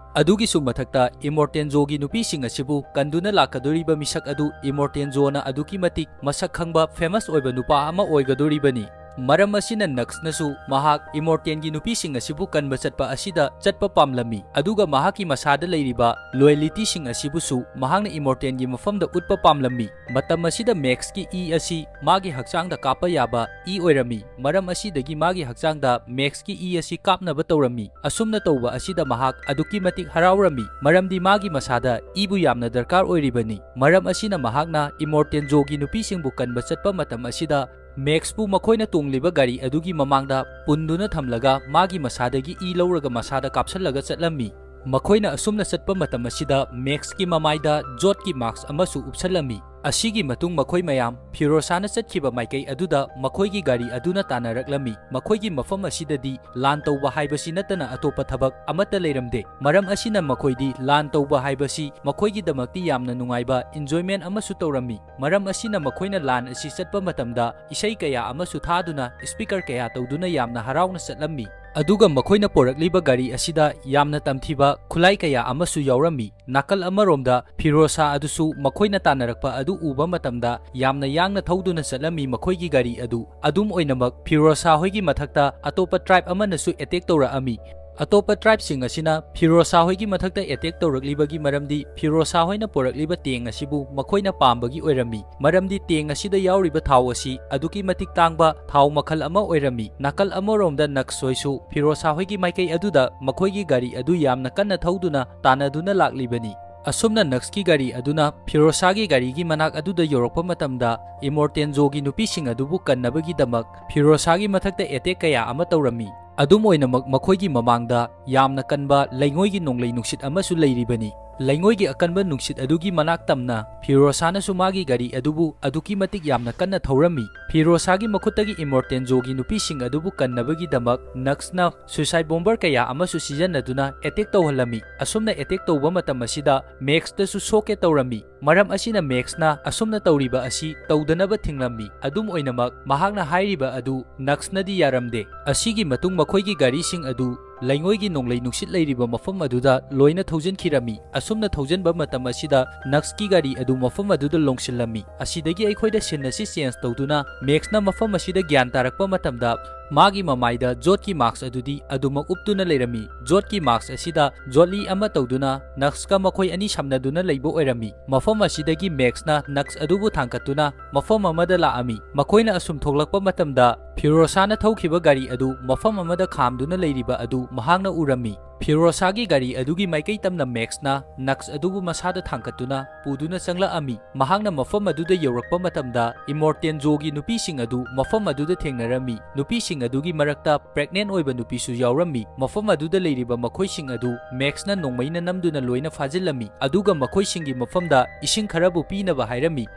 ꯑꯗꯨꯒꯤꯁꯨ ꯃꯊꯛꯇ, ꯏꯃꯣꯔꯇꯦꯟꯖꯣꯒꯤ ꯅꯨꯄꯤꯁꯤꯡ ꯑꯁꯤꯕꯨ ꯀꯟꯗꯨꯅ ꯂꯥꯛꯀꯗꯧꯔꯤꯕ ꯃꯤꯁꯛ ꯑꯗꯨ ꯏꯃꯣꯔꯇꯦꯟꯖꯣꯅ ꯑꯗꯨꯛꯀꯤ ꯃꯇꯤꯛ ꯃꯁꯛ ꯈꯪꯕ, ꯐꯦꯃꯁ ꯑꯣꯏꯕ ꯅꯨꯄꯥ ꯑꯃ ꯑꯣꯏꯒꯗꯧꯔꯤꯕꯅꯤ꯫ ꯃꯔꯝ ꯑꯁꯤꯅ ꯅꯛꯁꯅꯁꯨ ꯃꯍꯥꯛ ꯏꯃꯣꯔꯇꯦꯟꯒꯤ ꯅꯨꯄꯤꯁꯤꯡ ꯑꯁꯤꯕꯨ ꯀꯟꯕ ꯆꯠꯄ ꯑꯁꯤꯗ ꯆꯠꯄ ꯄꯥꯝꯂꯝꯃꯤ, ꯑꯗꯨꯒ ꯃꯍꯥꯛꯀꯤ ꯃꯁꯥꯗ ꯂꯩꯔꯤꯕ ꯂꯣꯌꯦꯂꯤꯇꯤꯁꯤꯡ ꯑꯁꯤꯕꯨꯁꯨ ꯃꯍꯥꯛꯅ ꯏꯃꯣꯔꯇꯦꯟꯒꯤ ꯃꯐꯝꯗ ꯎꯠꯄ ꯄꯥꯝꯂꯝꯃꯤ꯫ ꯃꯇꯝ ꯑꯁꯤꯗ ꯃꯦꯛꯁꯀꯤ ꯏ ꯑꯁꯤ ꯃꯥꯒꯤ ꯍꯛꯆꯥꯡꯗ ꯀꯥꯞꯄ ꯌꯥꯕ ꯏ ꯑꯣꯏꯔꯝꯃꯤ꯫ ꯃꯔꯝ ꯑꯁꯤꯗꯒꯤ ꯃꯥꯒꯤ ꯍꯛꯆꯥꯡꯗ ꯃꯦꯛꯁꯀꯤ ꯏ ꯑꯁꯤ ꯀꯥꯞꯅꯕ ꯇꯧꯔꯝꯃꯤ꯫ ꯑꯁꯨꯝꯅ ꯇꯧꯕ ꯑꯁꯤꯗ ꯃꯍꯥꯛ ꯑꯗꯨꯛꯀꯤ ꯃꯇꯤꯛ ꯍꯔꯥꯎꯔꯝꯃꯤ, ꯃꯔꯝꯗꯤ ꯃꯥꯒꯤ ꯃꯁꯥꯗ ꯏꯕꯨ ꯌꯥꯝꯅ ꯗꯔꯀꯥꯔ ꯑꯣꯏꯔꯤꯕꯅꯤ꯫ ꯃꯔꯝ ꯑꯁꯤꯅ ꯃꯍꯥꯛꯅ ꯏꯃꯣꯔꯇꯦꯟꯖꯣꯒꯤ ꯅꯨꯄꯤꯁꯤꯡꯕꯨ ꯀꯟꯕ ꯆꯠꯄ ꯃꯇꯝ ꯑꯁꯤꯗ ꯃꯦꯛꯁꯄꯨ ꯃꯈꯣꯏꯅ ꯇꯣꯡꯂꯤꯕ ꯒꯥꯔꯤ ꯑꯗꯨꯒꯤ ꯃꯃꯥꯡꯗ ꯄꯨꯟꯗꯨꯅ ꯊꯝꯂꯒ ꯃꯥꯒꯤ ꯃꯁꯥꯗꯒꯤ ꯏ ꯂꯧꯔꯒ ꯃꯁꯥꯗ ꯀꯥꯞꯁꯜꯂꯒ ꯆꯠꯂꯝꯃꯤ꯫ ꯃꯈꯣꯏꯅ ꯑꯁꯨꯝꯅ ꯆꯠꯄ ꯃꯇꯝ ꯑꯁꯤꯗ ꯃꯦꯛꯁꯀꯤ ꯃꯃꯥꯏꯗ ꯖꯣꯠꯀꯤ ꯃꯥꯛꯁ ꯑꯃꯁꯨ ꯎꯞꯁꯜꯂꯝꯃꯤ꯫ ꯑꯁꯤꯒꯤ ꯃꯇꯨꯡ ꯃꯈꯣꯏ ꯃꯌꯥꯝ ꯐꯤꯔꯣꯁꯥꯅ ꯆꯠꯈꯤꯕ ꯃꯥꯏꯀꯩ ꯑꯗꯨꯗ ꯃꯈꯣꯏꯒꯤ ꯒꯥꯔꯤ ꯑꯗꯨꯅ ꯇꯥꯟꯅꯔꯛꯂꯝꯃꯤ꯫ ꯃꯈꯣꯏꯒꯤ ꯃꯐꯝ ꯑꯁꯤꯗꯗꯤ ꯂꯥꯟ ꯇꯧꯕ ꯍꯥꯏꯕꯁꯤ ꯅꯠꯇꯅ ꯑꯇꯣꯞꯄ ꯊꯕꯛ ꯑꯃꯠꯇ ꯂꯩꯔꯝꯗꯦ꯫ ꯃꯔꯝ ꯑꯁꯤꯅ ꯃꯈꯣꯏꯗꯤ ꯂꯥꯟ ꯇꯧꯕ ꯍꯥꯏꯕꯁꯤ ꯃꯈꯣꯏꯒꯤꯗꯃꯛꯇꯤ ꯌꯥꯝꯅ ꯅꯨꯡꯉꯥꯏꯕ, ꯏꯟꯖꯣꯏꯃꯦꯟ ꯑꯃꯁꯨ ꯇꯧꯔꯝꯃꯤ꯫ ꯃꯔꯝ ꯑꯁꯤꯅ ꯃꯈꯣꯏꯅ ꯂꯥꯟ ꯑꯁꯤ ꯆꯠꯄ ꯃꯇꯝꯗ ꯏꯁꯩ ꯀꯌꯥ ꯑꯃꯁꯨ ꯊꯥꯗꯨꯅ, ꯁ꯭ꯄꯤꯀꯔ ꯀꯌꯥ ꯇꯧꯗꯨꯅ ꯌꯥꯝꯅ ꯍꯔꯥꯎꯅ ꯆꯠꯂꯝꯃꯤ꯫ ꯑꯗꯨꯒ ꯃꯈꯣꯏꯅ ꯄꯣꯔꯛꯂꯤꯕ ꯒꯥꯔꯤ ꯑꯁꯤꯗ ꯌꯥꯝꯅ ꯇꯝꯊꯤꯕ ꯈꯨꯠꯂꯥꯏ ꯀꯌꯥ ꯑꯃꯁꯨ ꯌꯥꯎꯔꯝꯃꯤ꯫ ꯅꯥꯀꯜ ꯑꯃꯔꯣꯝꯗ ꯐꯤꯔꯣꯖ ꯁꯥ ꯑꯗꯨꯁꯨ ꯃꯈꯣꯏꯅ ꯇꯥꯟꯅꯔꯛꯄ ꯑꯗꯨ ꯎꯕ ꯃꯇꯝꯗ ꯌꯥꯝꯅ ꯌꯥꯡꯅ ꯊꯧꯗꯨꯅ ꯆꯠꯂꯝꯃꯤ ꯃꯈꯣꯏꯒꯤ ꯒꯥꯔꯤ ꯑꯗꯨ꯫ ꯑꯗꯨꯝ ꯑꯣꯏꯅꯃꯛ ꯐꯤꯔꯣꯖ ꯁꯥ ꯍꯣꯏꯒꯤ ꯃꯊꯛꯇ ꯑꯇꯣꯞꯄ tribe ꯑꯃꯅꯁꯨ attack ꯇꯧꯔꯛꯑꯝꯃꯤ꯫ ꯑꯇꯣꯞꯄ tribeꯁꯤꯡ ꯑꯁꯤꯅ ꯐꯤꯔꯣꯖ ꯁꯥ ꯍꯣꯏꯒꯤ ꯃꯊꯛꯇ attack ꯇꯧꯔꯛꯂꯤꯕꯒꯤ ꯃꯔꯝꯗꯤ ꯐꯤꯔꯣꯖ ꯁꯥ ꯍꯣꯏꯅ ꯄꯨꯔꯛꯂꯤꯕ tank ꯑꯁꯤꯕꯨ ꯃꯈꯣꯏꯅ ꯄꯥꯝꯕꯒꯤ ꯑꯣꯏꯔꯝꯃꯤ, ꯃꯔꯝꯗꯤ tank ꯑꯁꯤꯗ ꯌꯥꯎꯔꯤꯕ ꯊꯥꯎ ꯑꯁꯤ ꯑꯗꯨꯛꯀꯤ ꯃꯇꯤꯛ ꯇꯥꯡꯕ ꯊꯥꯎ ꯃꯈꯜ ꯑꯃ ꯑꯣꯏꯔꯝꯃꯤ꯫ ꯅꯥꯀꯜ ꯑꯃꯔꯣꯝꯗ ꯅꯛꯁ ꯍꯣꯏꯁꯨ ꯐꯤꯔꯣꯖ ꯁꯥ ꯍꯣꯏꯒꯤ ꯃꯥꯏꯀꯩ ꯑꯗꯨꯗ ꯃꯈꯣꯏꯒꯤ ꯒꯥꯔꯤ ꯑꯗꯨ ꯌꯥꯝꯅ ꯀꯟꯅ ꯊꯧꯗꯨꯅ ꯇꯥꯟꯅꯗꯨꯅ ꯂꯥꯛꯂꯤꯕꯅꯤ꯫ ꯑꯁꯨꯝꯅ ꯅꯛꯁꯀꯤ ꯒꯥꯔꯤ ꯑꯗꯨꯅ ꯐꯤꯔꯣꯖ ꯁꯥꯒꯤ ꯒꯥꯔꯤꯒꯤ ꯃꯅꯥꯛ ꯑꯗꯨꯗ ꯌꯧꯔꯛꯄ ꯃꯇꯝꯗ ꯏꯃꯣꯔꯇꯦꯟꯖꯣꯒꯤ ꯅꯨꯄꯤꯁꯤꯡ ꯑꯗꯨꯕꯨ ꯀꯟꯅꯕꯒꯤꯗꯃꯛ ꯐꯤꯔꯣꯖ ꯁꯥꯒꯤ ꯃꯊꯛꯇ attack ꯀꯌꯥ ꯑꯃ ꯇꯧꯔꯝꯃꯤ꯫ ꯑꯗꯨꯝ ꯑꯣꯏꯅꯃꯛ ꯃꯈꯣꯏꯒꯤ ꯃꯃꯥꯡꯗ ꯌꯥꯝꯅ ꯀꯟꯕ ꯂꯩꯉꯣꯏꯒꯤ ꯅꯣꯡꯂꯩ ꯅꯨꯡꯁꯤꯠ ꯑꯃꯁꯨ ꯂꯩꯔꯤꯕꯅꯤ꯫ ꯂꯩꯉꯣꯏꯒꯤ ꯑꯀꯟꯕ ꯅꯨꯡꯁꯤꯠ ꯑꯗꯨꯒꯤ ꯃꯅꯥꯛ ꯇꯝꯅ ꯐꯤꯔꯣꯖ ꯁꯥꯅꯁꯨ ꯃꯥꯒꯤ ꯒꯥꯔꯤ ꯑꯗꯨꯕꯨ ꯑꯗꯨꯛꯀꯤ ꯃꯇꯤꯛ ꯌꯥꯝꯅ ꯀꯟꯅ ꯊꯧꯔꯝꯃꯤ꯫ ꯐꯤꯔꯣꯖ ꯁꯥꯒꯤ ꯃꯈꯨꯠꯇꯒꯤ ꯏꯃꯣꯔꯇꯦꯟꯖꯣꯒꯤ ꯅꯨꯄꯤꯁꯤꯡ ꯑꯗꯨꯕꯨ ꯀꯟꯅꯕꯒꯤꯗꯃꯛ ꯅꯛꯁꯅ suicide bomber ꯀꯌꯥ ꯑꯃꯁꯨ ꯁꯤꯖꯤꯟꯅꯗꯨꯅ attack ꯇꯧꯍꯜꯂꯝꯃꯤ꯫ ꯑꯁꯨꯝꯅ attack ꯇꯧꯕ ꯃꯇꯝ ꯑꯁꯤꯗ ꯃꯦꯛꯁꯇꯁꯨ ꯁꯣꯛꯀꯦ ꯇꯧꯔꯝꯃꯤ꯫ ꯃꯔꯝ ꯑꯁꯤꯅ ꯃꯦꯛꯁꯅ ꯑꯁꯨꯝꯅ ꯇꯧꯔꯤꯕ ꯑꯁꯤ ꯇꯧꯗꯅꯕ ꯊꯤꯡꯂꯝꯃꯤ꯫ ꯑꯗꯨꯝ ꯑꯣꯏꯅꯃꯛ ꯃꯍꯥꯛꯅ ꯍꯥꯏꯔꯤꯕ ꯑꯗꯨ ꯅꯛꯁꯅꯗꯤ ꯌꯥꯔꯝꯗꯦ꯫ ꯑꯁꯤꯒꯤ ꯃꯇꯨꯡ ꯃꯈꯣꯏꯒꯤ ꯒꯥꯔꯤꯁꯤꯡ ꯑꯗꯨ ꯂꯩꯉꯣꯏꯒꯤ ꯅꯣꯡꯂꯩ ꯅꯨꯡꯁꯤꯠ ꯂꯩꯔꯤꯕ ꯃꯐꯝ ꯑꯗꯨꯗ ꯂꯣꯏꯅ ꯊꯧꯖꯤꯟꯈꯤꯔꯝꯃꯤ꯫ ꯑꯁꯨꯝꯅ ꯊꯧꯖꯤꯟꯕ ꯃꯇꯝ ꯑꯁꯤꯗ ꯅꯛꯁꯀꯤ ꯒꯥꯔꯤ ꯑꯗꯨ ꯃꯐꯝ ꯑꯗꯨꯗ ꯂꯣꯡꯁꯤꯜꯂꯝꯃꯤ꯫ ꯑꯁꯤꯗꯒꯤ ꯑꯩꯈꯣꯏꯗ scene ꯑꯁꯤ change ꯇꯧꯗꯨꯅ ꯃꯦꯛꯁꯅ ꯃꯐꯝ ꯑꯁꯤꯗ ꯒ꯭ꯌꯥꯟ ꯇꯥꯔꯛꯄ ꯃꯇꯝꯗ ꯃꯥꯒꯤ ꯃꯃꯥꯏꯗ ꯖꯣꯠꯀꯤ mask ꯑꯗꯨꯗꯤ ꯑꯗꯨꯃꯛ ꯎꯞꯇꯨꯅ ꯂꯩꯔꯝꯃꯤ꯫ ꯖꯣꯠꯀꯤ mask ꯑꯁꯤꯗ ꯖꯣꯠꯂꯤ ꯑꯃ ꯇꯧꯗꯨꯅ ꯅꯛꯁꯀ ꯃꯈꯣꯏ ꯑꯅꯤ ꯁꯝꯅꯗꯨꯅ ꯂꯩꯕ ꯑꯣꯏꯔꯝꯃꯤ꯫ ꯃꯐꯝ ꯑꯁꯤꯗꯒꯤ ꯃꯦꯛꯁꯅ ꯅꯛꯁ ꯑꯗꯨꯕꯨ ꯊꯥꯡꯒꯠꯇꯨꯅ ꯃꯐꯝ ꯑꯃꯗ ꯂꯥꯛꯑꯝꯃꯤ꯫ ꯃꯈꯣꯏꯅ ꯑꯁꯨꯝ ꯊꯣꯛꯂꯛꯄ ꯃꯇꯝꯗ ꯐꯤꯔꯣꯖ ꯁꯥꯅ ꯊꯧꯈꯤꯕ ꯒꯥꯔꯤ ꯑꯗꯨ ꯃꯐꯝ ꯑꯃꯗ ꯈꯥꯝꯗꯨꯅ ꯂꯩꯔꯤꯕ ꯑꯗꯨ ꯃꯍꯥꯛꯅ ꯎꯔꯝꯃꯤ꯫ ꯐꯤꯔꯣꯖ ꯁꯥꯒꯤ ꯒꯥꯔꯤ ꯑꯗꯨꯒꯤ ꯃꯥꯏꯀꯩ ꯇꯝꯅ ꯃꯦꯛꯁꯅ ꯅꯛꯁ ꯑꯗꯨꯕꯨ ꯃꯁꯥꯗ ꯊꯥꯡꯒꯠꯇꯨꯅ ꯄꯨꯗꯨꯅ ꯆꯪꯂꯛꯑꯝꯃꯤ꯫ ꯃꯍꯥꯛꯅ ꯃꯐꯝ ꯑꯗꯨꯗ ꯌꯧꯔꯛꯄ ꯃꯇꯝꯗ ꯏꯃꯣꯔꯇꯦꯟꯖꯣꯒꯤ ꯅꯨꯄꯤꯁꯤꯡ ꯑꯗꯨ ꯃꯐꯝ ꯑꯗꯨꯗ ꯊꯦꯡꯅꯔꯝꯃꯤ꯫ ꯅꯨꯄꯤꯁꯤꯡ ꯑꯗꯨꯒꯤ ꯃꯔꯛꯇ pregnant ꯑꯣꯏꯕ ꯅꯨꯄꯤꯁꯨ ꯌꯥꯎꯔꯝꯃꯤ꯫ ꯃꯐꯝ ꯑꯗꯨꯗ ꯂꯩꯔꯤꯕ ꯃꯈꯣꯏꯁꯤꯡ ꯑꯗꯨ ꯃꯦꯛꯁꯅ ꯅꯣꯡꯃꯩꯅ ꯅꯝꯗꯨꯅ ꯂꯣꯏꯅ ꯐꯥꯖꯤꯜꯂꯝꯃꯤ, ꯑꯗꯨꯒ ꯃꯈꯣꯏꯁꯤꯡꯒꯤ ꯃꯐꯝꯗ ꯏꯁꯤꯡ ꯈꯔꯕꯨ ꯄꯤꯅꯕ ꯍꯥꯏꯔꯝꯃꯤ꯫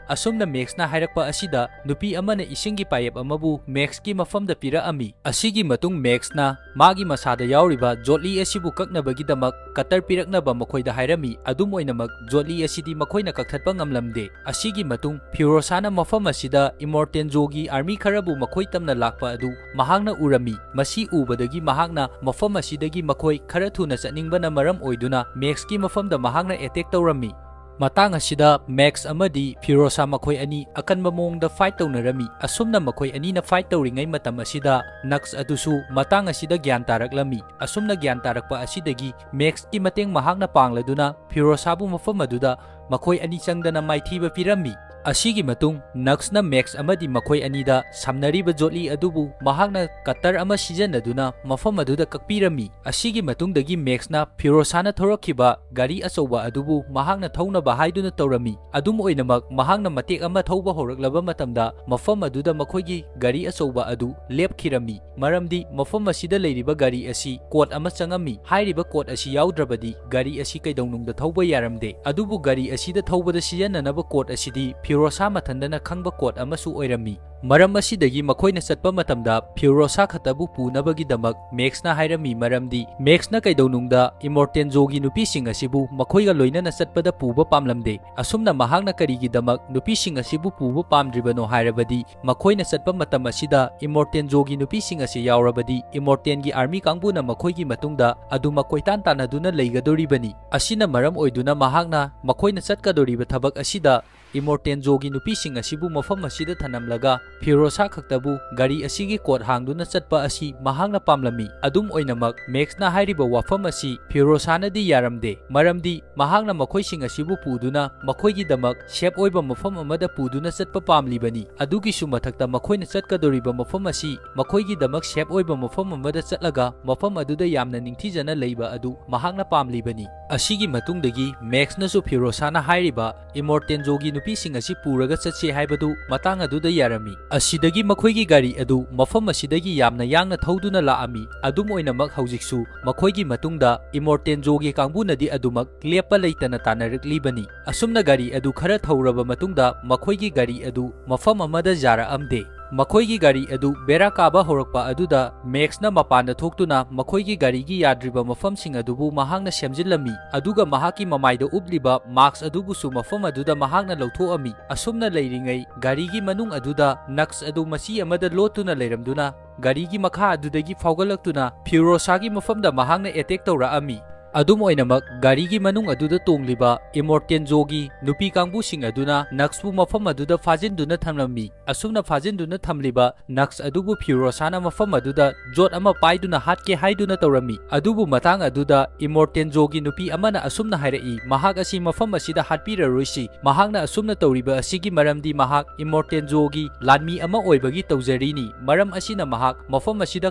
ꯑꯁꯨꯝꯅ ꯃꯦꯛꯁꯅ ꯍꯥꯏꯔꯛꯄ ꯑꯁꯤꯗ ꯅꯨꯄꯤ ꯑꯃꯅ ꯏꯁꯤꯡꯒꯤ ꯄꯥꯌꯦꯞ ꯑꯃꯕꯨ ꯃꯦꯛꯁꯀꯤ ꯃꯐꯝꯗ ꯄꯤꯔꯛꯑꯝꯃꯤ꯫ ꯑꯁꯤꯒꯤ ꯃꯇꯨꯡ ꯃꯦꯛꯁꯅ ꯃꯥꯒꯤ ꯃꯁꯥꯗ ꯌꯥꯎꯔꯤꯕ ꯖꯣꯠꯂꯤ ꯑꯁꯤꯕꯨ ꯀꯛꯅꯕꯒꯤꯗꯃꯛ ꯀꯇꯔ ꯄꯤꯔꯛꯅꯕ ꯃꯈꯣꯏꯗ ꯍꯥꯏꯔꯝꯃꯤ꯫ ꯑꯗꯨꯝ ꯑꯣꯏꯅꯃꯛ, ꯖꯣꯠꯂꯤ ꯑꯁꯤꯗꯤ ꯃꯈꯣꯏꯅ ꯀꯛꯊꯠꯄ ꯉꯝꯂꯝꯗꯦ꯫ ꯑꯁꯤꯒꯤ ꯃꯇꯨꯡ ꯐꯤꯔꯣꯁꯥꯅ ꯃꯐꯝ ꯑꯁꯤꯗ ꯏꯃꯣꯔꯇꯦꯟꯖꯣꯒꯤ ꯑꯥꯔꯃꯤ ꯈꯔꯕꯨ ꯃꯈꯣꯏ ꯇꯝꯅ ꯂꯥꯛꯄ ꯑꯗꯨ ꯃꯍꯥꯛꯅ ꯎꯔꯝꯃꯤ꯫ ꯃꯁꯤ ꯎꯕꯗꯒꯤ ꯃꯍꯥꯛꯅ ꯃꯐꯝ ꯑꯁꯤꯗꯒꯤ ꯃꯈꯣꯏ ꯈꯔ ꯊꯨꯅ ꯆꯠꯅꯤꯡꯕꯅ ꯃꯔꯝ ꯑꯣꯏꯗꯨꯅ ꯃꯦꯛꯁꯀꯤ ꯃꯐꯝꯗ ꯃꯍꯥꯛꯅ ꯑꯦꯇꯦꯛ ꯇꯧꯔꯝꯃꯤ꯫ ꯃꯇꯥꯡ ꯑꯁꯤꯗ ꯃꯦꯛꯁ ꯑꯃꯗꯤ ꯐꯤꯔꯣꯁꯥ ꯃꯈꯣꯏ ꯑꯅꯤ ꯑꯀꯟꯕ ꯃꯑꯣꯡꯗ ꯐꯥꯏꯠ ꯇꯧꯅꯔꯝꯃꯤ꯫ ꯑꯁꯨꯝꯅ ꯃꯈꯣꯏ ꯑꯅꯤꯅ ꯐꯥꯏꯠ ꯇꯧꯔꯤꯉꯩ ꯃꯇꯝ ꯑꯁꯤꯗ ꯅꯛꯁ ꯑꯗꯨꯁꯨ ꯃꯇꯥꯡ ꯑꯁꯤꯗ ꯒ꯭ꯌꯥꯟ ꯇꯥꯔꯛꯂꯝꯃꯤ꯫ ꯑꯁꯨꯝꯅ ꯒ꯭ꯌꯥꯟ ꯇꯥꯔꯛꯄ ꯑꯁꯤꯗꯒꯤ ꯃꯦꯛꯁꯀꯤ ꯃꯇꯦꯡ ꯃꯍꯥꯛꯅ ꯄꯥꯡꯂꯗꯨꯅ ꯐꯤꯔꯣꯁꯥꯕꯨ ꯃꯐꯝ ꯑꯗꯨꯗ ꯃꯈꯣꯏ ꯑꯅꯤ ꯆꯪꯗꯅ ꯃꯥꯏꯊꯤꯕ ꯄꯤꯔꯝꯃꯤ꯫ ꯑꯁꯤꯒꯤ ꯃꯇꯨꯡ ꯅꯛꯁꯅ ꯃꯦꯛꯁ ꯑꯃꯗꯤ ꯃꯈꯣꯏ ꯑꯅꯤꯗ ꯁꯝꯅꯔꯤꯕ ꯖꯣꯠꯂꯤ ꯑꯗꯨꯕꯨ ꯃꯍꯥꯛꯅ ꯀꯇꯔ ꯑꯃ ꯁꯤꯖꯤꯟꯅꯗꯨꯅ ꯃꯐꯝ ꯑꯗꯨꯗ ꯀꯛꯄꯤꯔꯝꯃꯤ꯫ ꯑꯁꯤꯒꯤ ꯃꯇꯨꯡꯗꯒꯤ ꯃꯦꯛꯁꯅ ꯐꯤꯔꯣꯁꯥꯅ ꯊꯧꯔꯛꯈꯤꯕ ꯒꯥꯔꯤ ꯑꯆꯧꯕ ꯑꯗꯨꯕꯨ ꯃꯍꯥꯛꯅ ꯊꯧꯅꯕ ꯍꯥꯏꯗꯨꯅ ꯇꯧꯔꯝꯃꯤ꯫ ꯑꯗꯨꯝ ꯑꯣꯏꯅꯃꯛ, ꯃꯍꯥꯛꯅ ꯃꯇꯦꯛ ꯑꯃ ꯊꯧꯕ ꯍꯧꯔꯛꯂꯕ ꯃꯇꯝꯗ ꯃꯐꯝ ꯑꯗꯨꯗ ꯃꯈꯣꯏꯒꯤ ꯒꯥꯔꯤ ꯑꯆꯧꯕ ꯑꯗꯨ ꯂꯦꯞꯈꯤꯔꯝꯃꯤ꯫ ꯃꯔꯝꯗꯤ ꯃꯐꯝ ꯑꯁꯤꯗ ꯂꯩꯔꯤꯕ ꯒꯥꯔꯤ ꯑꯁꯤ ꯀꯣꯗ ꯑꯃ ꯆꯪꯉꯝꯃꯤ꯫ ꯍꯥꯏꯔꯤꯕ ꯀꯣꯗ ꯑꯁꯤ ꯌꯥꯎꯗ꯭ꯔꯕꯗꯤ ꯒꯥꯔꯤ ꯑꯁꯤ ꯀꯩꯗꯧꯅꯨꯡꯗ ꯊꯧꯕ ꯌꯥꯔꯝꯗꯦ꯫ ꯑꯗꯨꯕꯨ ꯒꯥꯔꯤ ꯑꯁꯤꯗ ꯊꯧꯕꯗ ꯁꯤꯖꯤꯟꯅꯅꯕ ꯀꯣꯗ ꯑꯁꯤꯗꯤ ꯐꯤꯔꯣꯁꯥ ꯃꯊꯟꯗꯅ ꯈꯪꯕ ꯀꯣꯗ ꯑꯃꯁꯨ ꯑꯣꯏꯔꯝꯃꯤ꯫ ꯃꯔꯝ ꯑꯁꯤꯗꯒꯤ ꯃꯈꯣꯏꯅ ꯆꯠꯄ ꯃꯇꯝꯗ ꯐꯤꯔꯣꯁꯥ ꯈꯛꯇꯕꯨ ꯄꯨꯅꯕꯒꯤꯗꯃꯛ ꯃꯦꯛꯁꯅ ꯍꯥꯏꯔꯝꯃꯤ, ꯃꯔꯝꯗꯤ ꯃꯦꯛꯁꯅ ꯀꯩꯗꯧꯅꯨꯡꯗ ꯏꯃꯣꯔꯇꯦꯟꯖꯣꯒꯤ ꯅꯨꯄꯤꯁꯤꯡ ꯑꯁꯤꯕꯨ ꯃꯈꯣꯏꯒ ꯂꯣꯏꯅꯅ ꯆꯠꯄꯗ ꯄꯨꯕ ꯄꯥꯝꯂꯝꯗꯦ꯫ ꯑꯁꯨꯝꯅ ꯃꯍꯥꯛꯅ ꯀꯔꯤꯒꯤꯗꯃꯛ ꯅꯨꯄꯤꯁꯤꯡ ꯑꯁꯤꯕꯨ ꯄꯨꯕ ꯄꯥꯝꯗ꯭ꯔꯤꯕꯅꯣ ꯍꯥꯏꯔꯕꯗꯤ, ꯃꯈꯣꯏꯅ ꯆꯠꯄ ꯃꯇꯝ ꯑꯁꯤꯗ ꯏꯃꯣꯔꯇꯦꯟꯖꯣꯒꯤ ꯅꯨꯄꯤꯁꯤꯡ ꯑꯁꯤ ꯌꯥꯎꯔꯕꯗꯤ ꯏꯃꯣꯔꯇꯦꯟꯒꯤ ꯑꯥꯔꯃꯤ ꯀꯥꯡꯕꯨꯅ ꯃꯈꯣꯏꯒꯤ ꯃꯇꯨꯡꯗ ꯑꯗꯨꯃꯛ ꯀꯣꯏꯇꯥꯟ ꯇꯥꯟꯅꯗꯨꯅ ꯂꯩꯒꯗꯧꯔꯤꯕꯅꯤ꯫ ꯑꯁꯤꯅ ꯃꯔꯝ ꯑꯣꯏꯗꯨꯅ ꯃꯍꯥꯛꯅ ꯃꯈꯣꯏꯅ ꯆꯠꯀꯗꯧꯔꯤꯕ ꯊꯕꯛ ꯑꯁꯤꯗ ꯏꯃꯣꯔꯇꯦꯟꯖꯣꯒꯤ ꯅꯨꯄꯤꯁꯤꯡ ꯑꯁꯤꯕꯨ ꯃꯐꯝ ꯑꯁꯤꯗ ꯊꯅꯝꯂꯒ ꯐꯤꯔꯣꯁꯥ ꯈꯛꯇꯕꯨ ꯒꯥꯔꯤ ꯑꯁꯤꯒꯤ ꯀꯣꯗ ꯍꯥꯡꯗꯨꯅ ꯆꯠꯄ ꯑꯁꯤ ꯃꯍꯥꯛꯅ ꯄꯥꯝꯂꯝꯃꯤ꯫ ꯑꯗꯨꯝ ꯑꯣꯏꯅꯃꯛ, ꯃꯦꯛꯁꯅ ꯍꯥꯏꯔꯤꯕ ꯋꯥꯐꯝ ꯑꯁꯤ ꯐꯤꯔꯣꯁꯥꯅꯗꯤ ꯌꯥꯔꯝꯗꯦ, ꯃꯔꯝꯗꯤ ꯃꯍꯥꯛꯅ ꯃꯈꯣꯏꯁꯤꯡ ꯑꯁꯤꯕꯨ ꯄꯨꯗꯨꯅ ꯃꯈꯣꯏꯒꯤꯗꯃꯛ ꯁꯦꯐ ꯑꯣꯏꯕ ꯃꯐꯝ ꯑꯃꯗ ꯄꯨꯗꯨꯅ ꯆꯠꯄ ꯄꯥꯝꯂꯤꯕꯅꯤ꯫ ꯑꯗꯨꯒꯤꯁꯨ ꯃꯊꯛꯇ ꯃꯈꯣꯏꯅ ꯆꯠꯀꯗꯧꯔꯤꯕ ꯃꯐꯝ ꯑꯁꯤ ꯃꯈꯣꯏꯒꯤꯗꯃꯛ ꯁꯦꯐ ꯑꯣꯏꯕ ꯃꯐꯝ ꯑꯃꯗ ꯆꯠꯂꯒ ꯃꯐꯝ ꯑꯗꯨꯗ ꯌꯥꯝꯅ ꯅꯤꯡꯊꯤꯖꯅ ꯂꯩꯕ ꯑꯗꯨ ꯃꯍꯥꯛꯅ ꯄꯥꯝꯂꯤꯕꯅꯤ꯫ ꯑꯁꯤꯒꯤ ꯃꯇꯨꯡꯗꯒꯤ ꯃꯦꯛꯁꯅꯁꯨ ꯐꯤꯔꯣꯁꯥꯅ ꯍꯥꯏꯔꯤꯕ ꯏꯃꯣꯔꯇꯦꯟꯖꯣꯒꯤ ꯅꯨꯄꯤꯁꯤꯡ ꯑꯁꯤ ꯄꯨꯔꯒ ꯆꯠꯁꯤ ꯍꯥꯏꯕꯗꯨ ꯃꯇꯥꯡ ꯑꯗꯨꯗ ꯌꯥꯔꯝꯃꯤ꯫ ꯑꯁꯤꯗꯒꯤ ꯃꯈꯣꯏꯒꯤ ꯒꯥꯔꯤ ꯑꯗꯨ ꯃꯐꯝ ꯑꯁꯤꯗꯒꯤ ꯌꯥꯝꯅ ꯌꯥꯡꯅ ꯊꯧꯗꯨꯅ ꯂꯥꯛꯑꯝꯃꯤ꯫ ꯑꯗꯨꯝ ꯑꯣꯏꯅꯃꯛ, ꯍꯧꯖꯤꯛꯁꯨ ꯃꯈꯣꯏꯒꯤ ꯃꯇꯨꯡꯗ ꯏꯃꯣꯔꯇꯦꯟꯖꯣꯒꯤ ꯀꯥꯡꯕꯨꯅꯗꯤ ꯑꯗꯨꯃꯛ ꯂꯦꯞꯄ ꯂꯩꯇꯅ ꯇꯥꯟꯅꯔꯛꯂꯤꯕꯅꯤ꯫ ꯑꯁꯨꯝꯅ ꯒꯥꯔꯤ ꯑꯗꯨ ꯈꯔ ꯊꯧꯔꯕ ꯃꯇꯨꯡꯗ ꯃꯈꯣꯏꯒꯤ ꯒꯥꯔꯤ ꯑꯗꯨ ꯃꯐꯝ ꯑꯃꯗ ꯌꯥꯔꯛꯑꯝꯗꯦ꯫ ꯃꯈꯣꯏꯒꯤ ꯒꯥꯔꯤ ꯑꯗꯨ ꯕꯦꯔꯥ ꯀꯥꯕ ꯍꯧꯔꯛꯄ ꯑꯗꯨꯗ ꯃꯦꯛꯁꯅ ꯃꯄꯥꯟꯗ ꯊꯣꯛꯇꯨꯅ ꯃꯈꯣꯏꯒꯤ ꯒꯥꯔꯤꯒꯤ ꯌꯥꯗ꯭ꯔꯤꯕ ꯃꯐꯝꯁꯤꯡ ꯑꯗꯨꯕꯨ ꯃꯍꯥꯛꯅ ꯁꯦꯝꯖꯤꯜꯂꯝꯃꯤ, ꯑꯗꯨꯒ ꯃꯍꯥꯛꯀꯤ ꯃꯃꯥꯏꯗ ꯎꯞꯂꯤꯕ ꯃꯥꯛꯁ ꯑꯗꯨꯕꯨꯁꯨ ꯃꯐꯝ ꯑꯗꯨꯗ ꯃꯍꯥꯛꯅ ꯂꯧꯊꯣꯛꯑꯝꯃꯤ꯫ ꯑꯁꯨꯝꯅ ꯂꯩꯔꯤꯉꯩ ꯒꯥꯔꯤꯒꯤ ꯃꯅꯨꯡ ꯑꯗꯨꯗ ꯅꯛꯁ ꯑꯗꯨ ꯃꯆꯤ ꯑꯃꯗ ꯂꯣꯠꯇꯨꯅ ꯂꯩꯔꯝꯗꯨꯅ ꯒꯥꯔꯤꯒꯤ ꯃꯈꯥ ꯑꯗꯨꯗꯒꯤ ꯐꯥꯎꯒꯠꯂꯛꯇꯨꯅ ꯐꯤꯔꯣꯁꯥꯒꯤ ꯃꯐꯝꯗ ꯃꯍꯥꯛꯅ ꯑꯦꯇꯦꯛ ꯇꯧꯔꯛꯑꯝꯃꯤ꯫ ꯑꯗꯨꯝ ꯑꯣꯏꯅꯃꯛ, ꯒꯥꯔꯤꯒꯤ ꯃꯅꯨꯡ ꯑꯗꯨꯗ ꯇꯣꯡꯂꯤꯕ ꯏꯃꯣꯔꯇꯦꯟꯖꯣꯒꯤ ꯅꯨꯄꯤ ꯀꯥꯡꯕꯨꯁꯤꯡ ꯑꯗꯨꯅ ꯅꯛꯁꯄꯨ ꯃꯐꯝ ꯑꯗꯨꯗ ꯐꯥꯖꯤꯟꯗꯨꯅ ꯊꯝꯂꯝꯃꯤ꯫ ꯑꯁꯨꯝꯅ ꯐꯥꯖꯤꯟꯗꯨꯅ ꯊꯝꯂꯤꯕ ꯅꯛꯁ ꯑꯗꯨꯕꯨ ꯐꯤꯔꯣꯁꯥꯅ ꯃꯐꯝ ꯑꯗꯨꯗ ꯖꯣꯠ ꯑꯃ ꯄꯥꯏꯗꯨꯅ ꯍꯥꯠꯀꯦ ꯍꯥꯏꯗꯨꯅ ꯇꯧꯔꯝꯃꯤ꯫ ꯑꯗꯨꯕꯨ ꯃꯇꯥꯡ ꯑꯗꯨꯗ ꯏꯃꯣꯔꯇꯦꯟꯖꯣꯒꯤ ꯅꯨꯄꯤ ꯑꯃꯅ ꯑꯁꯨꯝꯅ ꯍꯥꯏꯔꯛꯏ, ꯃꯍꯥꯛ ꯑꯁꯤ ꯃꯐꯝ ꯑꯁꯤꯗ ꯍꯥꯠꯄꯤꯔꯔꯣꯏꯁꯤ꯫ ꯃꯍꯥꯛꯅ ꯑꯁꯨꯝꯅ ꯇꯧꯔꯤꯕ ꯑꯁꯤꯒꯤ ꯃꯔꯝꯗꯤ ꯃꯍꯥꯛ ꯏꯃꯣꯔꯇꯦꯟꯖꯣꯒꯤ ꯂꯥꯟꯃꯤ ꯑꯃ ꯑꯣꯏꯕꯒꯤ ꯇꯧꯖꯔꯤꯅꯤ꯫ ꯃꯔꯝ ꯑꯁꯤꯅ ꯃꯍꯥꯛ ꯃꯐꯝ ꯑꯁꯤꯗ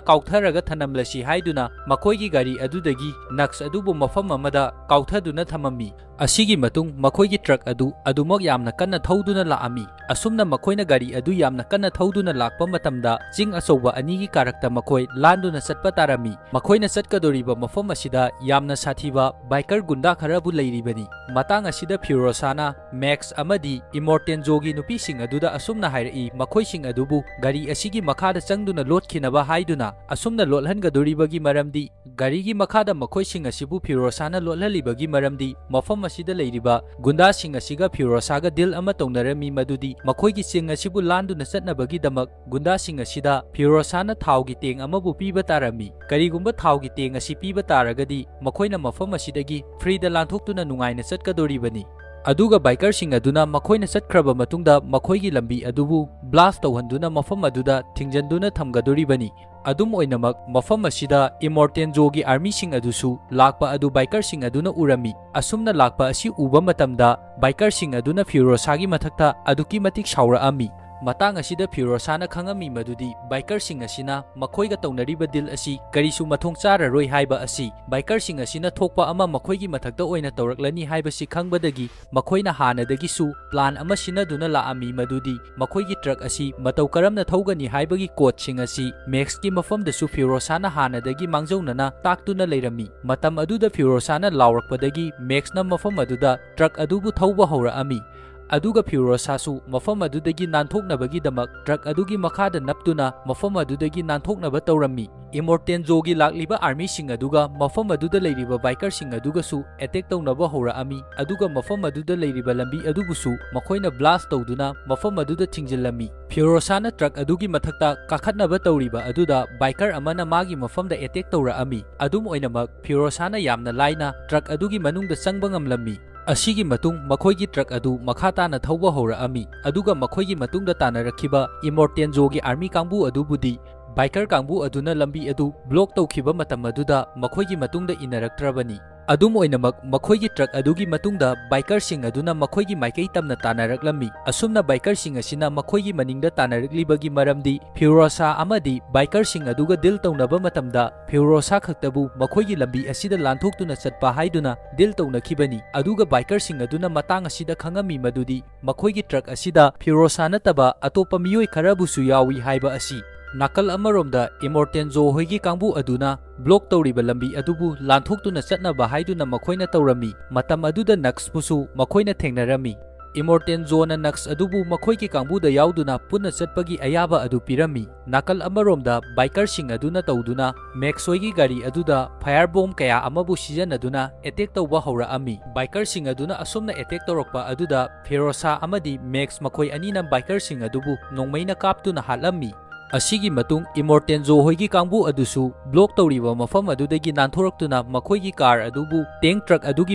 ꯀꯥꯎꯊꯔꯒ ꯊꯅꯝꯂꯁꯤ ꯍꯥꯏꯗꯨꯅ ꯃꯈꯣꯏꯒꯤ ꯒꯥꯔꯤ ꯑꯗꯨꯗꯒꯤ ꯅꯛꯁ ꯑꯗꯨꯕꯨ ꯃꯐꯝ ꯑꯃꯗ ꯀꯥꯎꯊꯗꯨꯅ ꯊꯝꯃꯝꯃꯤ꯫ ꯑꯁꯤꯒꯤ ꯃꯇꯨꯡ ꯃꯈꯣꯏꯒꯤ ꯇ꯭ꯔꯛ ꯑꯗꯨ ꯑꯗꯨꯃꯛ ꯌꯥꯝꯅ ꯀꯟꯅ ꯊꯧꯗꯨꯅ ꯂꯥꯛꯑꯝꯃꯤ꯫ ꯑꯁꯨꯝꯅ ꯃꯈꯣꯏꯅ ꯒꯥꯔꯤ ꯑꯗꯨ ꯌꯥꯝꯅ ꯀꯟꯅ ꯊꯧꯗꯨꯅ ꯂꯥꯛꯄ ꯃꯇꯝꯗ ꯆꯤꯡ ꯑꯆꯧꯕ ꯑꯅꯤꯒꯤ ꯀꯥꯔꯛꯇ ꯃꯈꯣꯏ ꯂꯥꯟꯗꯨꯅ ꯆꯠꯄ ꯇꯥꯔꯝꯃꯤ꯫ ꯃꯈꯣꯏꯅ ꯆꯠꯀꯗꯧꯔꯤꯕ ꯃꯐꯝ ꯑꯁꯤꯗ ꯌꯥꯝꯅ ꯁꯥꯊꯤꯕ ꯕꯥꯏꯀꯔ ꯒꯨꯟꯗꯥ ꯈꯔꯕꯨ ꯂꯩꯔꯤꯕꯅꯤ꯫ ꯃꯇꯥꯡ ꯑꯁꯤꯗ ꯐꯤꯔꯣꯁꯥꯅ ꯃꯦꯛꯁ ꯑꯃꯗꯤ ꯏꯃꯣꯔꯇꯦꯟꯖꯣꯒꯤ ꯅꯨꯄꯤꯁꯤꯡ ꯑꯗꯨꯗ ꯑꯁꯨꯝꯅ ꯍꯥꯏꯔꯛꯏ, ꯃꯈꯣꯏꯁꯤꯡ ꯑꯗꯨꯕꯨ ꯒꯥꯔꯤ ꯑꯁꯤꯒꯤ ꯃꯈꯥꯗ ꯆꯪꯗꯨꯅ ꯂꯣꯠꯈꯤꯅꯕ ꯍꯥꯏꯗꯨꯅ꯫ ꯑꯁꯨꯝꯅ ꯂꯣꯠꯍꯟꯒꯗꯧꯔꯤꯕꯒꯤ ꯃꯔꯝꯗꯤ, ꯒꯥꯔꯤꯒꯤ ꯃꯈꯥꯗ ꯃꯈꯣꯏꯁꯤꯡ ꯑꯁꯤꯕꯨ ꯐꯤꯔꯣꯁꯥꯅ ꯂꯣꯠꯍꯜꯂꯤꯕꯒꯤ ꯃꯔꯝꯗꯤ, ꯃꯐꯝ ꯑꯁꯤꯗ ꯂꯩꯔꯤꯕ ꯒꯨꯟꯗꯥꯁꯤꯡ ꯑꯁꯤꯒ ꯐꯤꯔꯣꯁꯥꯒ ꯗꯤꯜ ꯑꯃ ꯇꯧꯅꯔꯝꯃꯤ, ꯃꯗꯨꯗꯤ ꯃꯈꯣꯏꯒꯤ ꯆꯤꯡ ꯑꯁꯤꯕꯨ ꯂꯥꯟꯗꯨꯅ ꯆꯠꯅꯕꯒꯤꯗꯃꯛ ꯒꯨꯟꯗꯥꯁꯤꯡ ꯑꯁꯤꯗ ꯐꯤꯔꯣꯁꯥꯅ ꯊꯥꯎꯒꯤ ꯇꯦꯡ ꯑꯃꯕꯨ ꯄꯤꯕ ꯇꯥꯔꯝꯃꯤ꯫ ꯀꯔꯤꯒꯨꯝꯕ ꯊꯥꯎꯒꯤ ꯇꯦꯡ ꯑꯁꯤ ꯄꯤꯕ ꯇꯥꯔꯒꯗꯤ ꯃꯈꯣꯏꯅ ꯃꯐꯝ ꯑꯁꯤꯗꯒꯤ ꯐ꯭ꯔꯤꯗ ꯂꯥꯟꯊꯣꯛꯇꯨꯅ ꯅꯨꯡꯉꯥꯏꯅ ꯆꯠꯀꯗꯧꯔꯤꯕꯅꯤ꯫ ꯑꯗꯨꯒ ꯕꯥꯏꯀꯔꯁꯤꯡ ꯑꯗꯨꯅ ꯃꯈꯣꯏꯅ ꯆꯠꯈ꯭ꯔꯕ ꯃꯇꯨꯡꯗ ꯃꯈꯣꯏꯒꯤ ꯂꯝꯕꯤ ꯑꯗꯨꯕꯨ ꯕ꯭ꯂꯥꯁ ꯇꯧꯍꯟꯗꯨꯅ ꯃꯐꯝ ꯑꯗꯨꯗ ꯊꯤꯡꯖꯤꯟꯗꯨꯅ ꯊꯝꯒꯗꯧꯔꯤꯕꯅꯤ꯫ ꯑꯗꯨꯝ ꯑꯣꯏꯅꯃꯛ, ꯃꯐꯝ ꯑꯁꯤꯗ ꯏꯃꯣꯔꯇꯦꯟꯖꯣꯒꯤ ꯑꯥꯔꯃꯤꯁꯤꯡ ꯑꯗꯨꯁꯨ ꯂꯥꯛꯄ ꯑꯗꯨ ꯕꯥꯏꯀꯔꯁꯤꯡ ꯑꯗꯨꯅ ꯎꯔꯝꯃꯤ꯫ ꯑꯁꯨꯝꯅ ꯂꯥꯛꯄ ꯑꯁꯤ ꯎꯕ ꯃꯇꯝꯗ ꯕꯥꯏꯀꯔꯁꯤꯡ ꯑꯗꯨꯅ ꯐꯤꯔꯣꯁꯥꯒꯤ ꯃꯊꯛꯇ ꯑꯗꯨꯛꯀꯤ ꯃꯇꯤꯛ ꯁꯥꯎꯔꯛꯑꯝꯃꯤ꯫ ꯃꯇꯥꯡ ꯑꯁꯤꯗ ꯐꯤꯔꯣꯁꯥꯅ ꯈꯪꯉꯝꯃꯤ ꯃꯗꯨꯗꯤ ꯕꯥꯏꯀꯔꯁꯤꯡ ꯑꯁꯤꯅ ꯃꯈꯣꯏꯒ ꯇꯧꯅꯔꯤꯕ ꯗꯤꯜ ꯑꯁꯤ ꯀꯔꯤꯁꯨ ꯃꯊꯣꯡ ꯆꯥꯔꯔꯣꯏ ꯍꯥꯏꯕ ꯑꯁꯤ꯫ ꯕꯥꯏꯀꯔꯁꯤꯡ ꯑꯁꯤꯅ ꯊꯣꯛꯄ ꯑꯃ ꯃꯈꯣꯏꯒꯤ ꯃꯊꯛꯇ ꯑꯣꯏꯅ ꯇꯧꯔꯛꯂꯅꯤ ꯍꯥꯏꯕꯁꯤ ꯈꯪꯕꯗꯒꯤ ꯃꯈꯣꯏꯅ ꯍꯥꯟꯅꯗꯒꯤꯁꯨ ꯄ꯭ꯂꯥꯟ ꯑꯃ ꯁꯤꯟꯅꯗꯨꯅ ꯂꯥꯛꯑꯝꯃꯤ, ꯃꯗꯨꯗꯤ ꯃꯈꯣꯏꯒꯤ ꯇ꯭ꯔꯛ ꯑꯁꯤ ꯃꯇꯧ ꯀꯔꯝꯅ ꯊꯧꯒꯅꯤ ꯍꯥꯏꯕꯒꯤ ꯀꯣꯗꯁꯤꯡ ꯑꯁꯤ ꯃꯦꯛꯁꯀꯤ ꯃꯐꯝꯗꯁꯨ ꯐꯤꯔꯣꯁꯥꯅ ꯍꯥꯟꯅꯗꯒꯤ ꯃꯥꯡꯖꯧꯅꯅ ꯇꯥꯛꯇꯨꯅ ꯂꯩꯔꯝꯃꯤ꯫ ꯃꯇꯝ ꯑꯗꯨꯗ ꯐꯤꯔꯣꯁꯥꯅ ꯂꯥꯎꯔꯛꯄꯗꯒꯤ ꯃꯦꯛꯁꯅ ꯃꯐꯝ ꯑꯗꯨꯗ ꯇ꯭ꯔꯛ ꯑꯗꯨꯕꯨ ꯊꯧꯕ ꯍꯧꯔꯛꯑꯝꯃꯤ꯫ ꯑꯗꯨꯒ ꯐꯤꯔꯣꯁꯥꯁꯨ ꯃꯐꯝ ꯑꯗꯨꯗꯒꯤ ꯅꯥꯟꯊꯣꯛꯅꯕꯒꯤꯗꯃꯛ ꯇ꯭ꯔꯛ ꯑꯗꯨꯒꯤ ꯃꯈꯥꯗ ꯅꯞꯇꯨꯅ ꯃꯐꯝ ꯑꯗꯨꯗꯒꯤ ꯅꯥꯟꯊꯣꯛꯅꯕ ꯇꯧꯔꯝꯃꯤ꯫ ꯏꯃꯣꯔꯇꯦꯟꯖꯣꯒꯤ ꯂꯥꯛꯂꯤꯕ ꯑꯥꯔꯃꯤꯁꯤꯡ ꯑꯗꯨꯒ ꯃꯐꯝ ꯑꯗꯨꯗ ꯂꯩꯔꯤꯕ ꯕꯥꯏꯀꯔꯁꯤꯡ ꯑꯗꯨꯒꯁꯨ ꯑꯦꯇꯦꯛ ꯇꯧꯅꯕ ꯍꯧꯔꯛꯑꯝꯃꯤ, ꯑꯗꯨꯒ ꯃꯐꯝ ꯑꯗꯨꯗ ꯂꯩꯔꯤꯕ ꯂꯝꯕꯤ ꯑꯗꯨꯕꯨꯁꯨ ꯃꯈꯣꯏꯅ ꯕ꯭ꯂꯥꯁ ꯇꯧꯗꯨꯅ ꯃꯐꯝ ꯑꯗꯨꯗ ꯊꯤꯡꯖꯤꯜꯂꯝꯃꯤ꯫ ꯐꯤꯔꯣꯁꯥꯅ ꯇ꯭ꯔꯛ ꯑꯗꯨꯒꯤ ꯃꯊꯛꯇ ꯀꯥꯈꯠꯅꯕ ꯇꯧꯔꯤꯕ ꯑꯗꯨꯗ ꯕꯥꯏꯀꯔ ꯑꯃꯅ ꯃꯥꯒꯤ ꯃꯐꯝꯗ ꯑꯦꯇꯦꯛ ꯇꯧꯔꯛꯑꯝꯃꯤ꯫ ꯑꯗꯨꯝ ꯑꯣꯏꯅꯃꯛ, ꯐꯤꯔꯣꯁꯥꯅ ꯌꯥꯝꯅ ꯂꯥꯏꯅ ꯇ꯭ꯔꯛ ꯑꯗꯨꯒꯤ ꯃꯅꯨꯡꯗ ꯆꯪꯕ ꯉꯝꯂꯝꯃꯤ꯫ ꯑꯁꯤꯒꯤ ꯃꯇꯨꯡ ꯃꯈꯣꯏꯒꯤ ꯇ꯭ꯔꯛ ꯑꯗꯨ ꯃꯈꯥ ꯇꯥꯅ ꯊꯧꯕ ꯍꯧꯔꯛꯑꯝꯃꯤ, ꯑꯗꯨꯒ ꯃꯈꯣꯏꯒꯤ ꯃꯇꯨꯡꯗ ꯇꯥꯟꯅꯔꯛꯈꯤꯕ ꯏꯃꯣꯔꯇꯦꯟꯖꯣꯒꯤ ꯑꯥꯔꯃꯤ ꯀꯥꯡꯕꯨ ꯑꯗꯨꯕꯨꯗꯤ ꯕꯥꯏꯀꯔ ꯀꯥꯡꯕꯨ ꯑꯗꯨꯅ ꯂꯝꯕꯤ ꯑꯗꯨ ꯕ꯭ꯂꯣꯛ ꯇꯧꯈꯤꯕ ꯃꯇꯝ ꯑꯗꯨꯗ ꯃꯈꯣꯏꯒꯤ ꯃꯇꯨꯡꯗ ꯏꯟꯅꯔꯛꯇ꯭ꯔꯕꯅꯤ꯫ ꯑꯗꯨꯝ ꯑꯣꯏꯅꯃꯛ, ꯃꯈꯣꯏꯒꯤ ꯇ꯭ꯔꯛ ꯑꯗꯨꯒꯤ ꯃꯇꯨꯡꯗ ꯕꯥꯏꯀꯔꯁꯤꯡ ꯑꯗꯨꯅ ꯃꯈꯣꯏꯒꯤ ꯃꯥꯏꯀꯩ ꯇꯝꯅ ꯇꯥꯟꯅꯔꯛꯂꯝꯃꯤ꯫ ꯑꯁꯨꯝꯅ ꯕꯥꯏꯀꯔꯁꯤꯡ ꯑꯁꯤꯅ ꯃꯈꯣꯏꯒꯤ ꯃꯅꯤꯡꯗ ꯇꯥꯟꯅꯔꯛꯂꯤꯕꯒꯤ ꯃꯔꯝꯗꯤ ꯐꯤꯔꯣꯁꯥ ꯑꯃꯗꯤ ꯕꯥꯏꯀꯔꯁꯤꯡ ꯑꯗꯨꯒ ꯗꯤꯜ ꯇꯧꯅꯕ ꯃꯇꯝꯗ ꯐꯤꯔꯣꯁꯥ ꯈꯛꯇꯕꯨ ꯃꯈꯣꯏꯒꯤ ꯂꯝꯕꯤ ꯑꯁꯤꯗ ꯂꯥꯟꯊꯣꯛꯇꯨꯅ ꯆꯠꯄ ꯍꯥꯏꯗꯨꯅ ꯗꯤꯜ ꯇꯧꯅꯈꯤꯕꯅꯤ꯫ ꯑꯗꯨꯒ ꯕꯥꯏꯀꯔꯁꯤꯡ ꯑꯗꯨꯅ ꯃꯇꯥꯡ ꯑꯁꯤꯗ ꯈꯪꯉꯝꯃꯤ ꯃꯗꯨꯗꯤ ꯃꯈꯣꯏꯒꯤ ꯇ꯭ꯔꯛ ꯑꯁꯤꯗ ꯐꯤꯔꯣꯁꯥ ꯅꯠꯇꯕ ꯑꯇꯣꯞꯄ ꯃꯤꯑꯣꯏ ꯈꯔꯕꯨꯁꯨ ꯌꯥꯎꯏ ꯍꯥꯏꯕ ꯑꯁꯤ꯫ ꯅꯥꯀꯜ ꯑꯃꯔꯣꯝꯗ ꯏꯃꯣꯔꯇꯦꯟꯖꯣ ꯍꯣꯏꯒꯤ ꯀꯥꯡꯕꯨ ꯑꯗꯨꯅ ꯕ꯭ꯂꯣꯛ ꯇꯧꯔꯤꯕ ꯂꯝꯕꯤ ꯑꯗꯨꯕꯨ ꯂꯥꯟꯊꯣꯛꯇꯨꯅ ꯆꯠꯅꯕ ꯍꯥꯏꯗꯨꯅ ꯃꯈꯣꯏꯅ ꯇꯧꯔꯝꯃꯤ꯫ ꯃꯇꯝ ꯑꯗꯨꯗ ꯅꯛꯁꯄꯨꯁꯨ ꯃꯈꯣꯏꯅ ꯊꯦꯡꯅꯔꯝꯃꯤ꯫ ꯏꯃꯣꯔꯇꯦꯟꯖꯣꯅ ꯅꯛꯁ ꯑꯗꯨꯕꯨ ꯃꯈꯣꯏꯒꯤ ꯀꯥꯡꯕꯨꯗ ꯌꯥꯎꯗꯨꯅ ꯄꯨꯟꯅ ꯆꯠꯄꯒꯤ ꯑꯌꯥꯕ ꯑꯗꯨ ꯄꯤꯔꯝꯃꯤ꯫ ꯅꯥꯀꯜ ꯑꯃꯔꯣꯝꯗ ꯕꯥꯏꯀꯔꯁꯤꯡ ꯑꯗꯨꯅ ꯇꯧꯗꯨꯅ ꯃꯦꯛꯁ ꯍꯣꯏꯒꯤ ꯒꯥꯔꯤ ꯑꯗꯨꯗ ꯐꯥꯌꯔ ꯕꯣꯝ ꯀꯌꯥ ꯑꯃꯕꯨ ꯁꯤꯖꯤꯟꯅꯗꯨꯅ ꯑꯦꯇꯦꯛ ꯇꯧꯕ ꯍꯧꯔꯛꯑꯝꯃꯤ꯫ ꯕꯥꯏꯀꯔꯁꯤꯡ ꯑꯗꯨꯅ ꯑꯁꯨꯝꯅ ꯑꯦꯇꯦꯛ ꯇꯧꯔꯛꯄ ꯑꯗꯨꯗ ꯐꯤꯔꯣꯁꯥ ꯑꯃꯗꯤ ꯃꯦꯛꯁ ꯃꯈꯣꯏ ꯑꯅꯤꯅ ꯕꯥꯏꯀꯔꯁꯤꯡ ꯑꯗꯨꯕꯨ ꯅꯣꯡꯃꯩꯅ ꯀꯥꯞꯇꯨꯅ ꯍꯥꯠꯂꯝꯃꯤ꯫ ꯑꯁꯤꯒꯤ ꯃꯇꯨꯡ ꯏꯃꯣꯔꯇꯦꯟꯖꯣ ꯍꯣꯏꯒꯤ ꯀꯥꯡꯕꯨ ꯑꯗꯨꯁꯨ ꯕ꯭ꯂꯣꯛ ꯇꯧꯔꯤꯕ ꯃꯐꯝ ꯑꯗꯨꯗꯒꯤ ꯅꯥꯟꯊꯣꯔꯛꯇꯨꯅ ꯃꯈꯣꯏꯒꯤ ꯀꯥꯔ ꯑꯗꯨꯕꯨ ꯇꯦꯡ ꯇ꯭ꯔꯛ ꯑꯗꯨꯒꯤ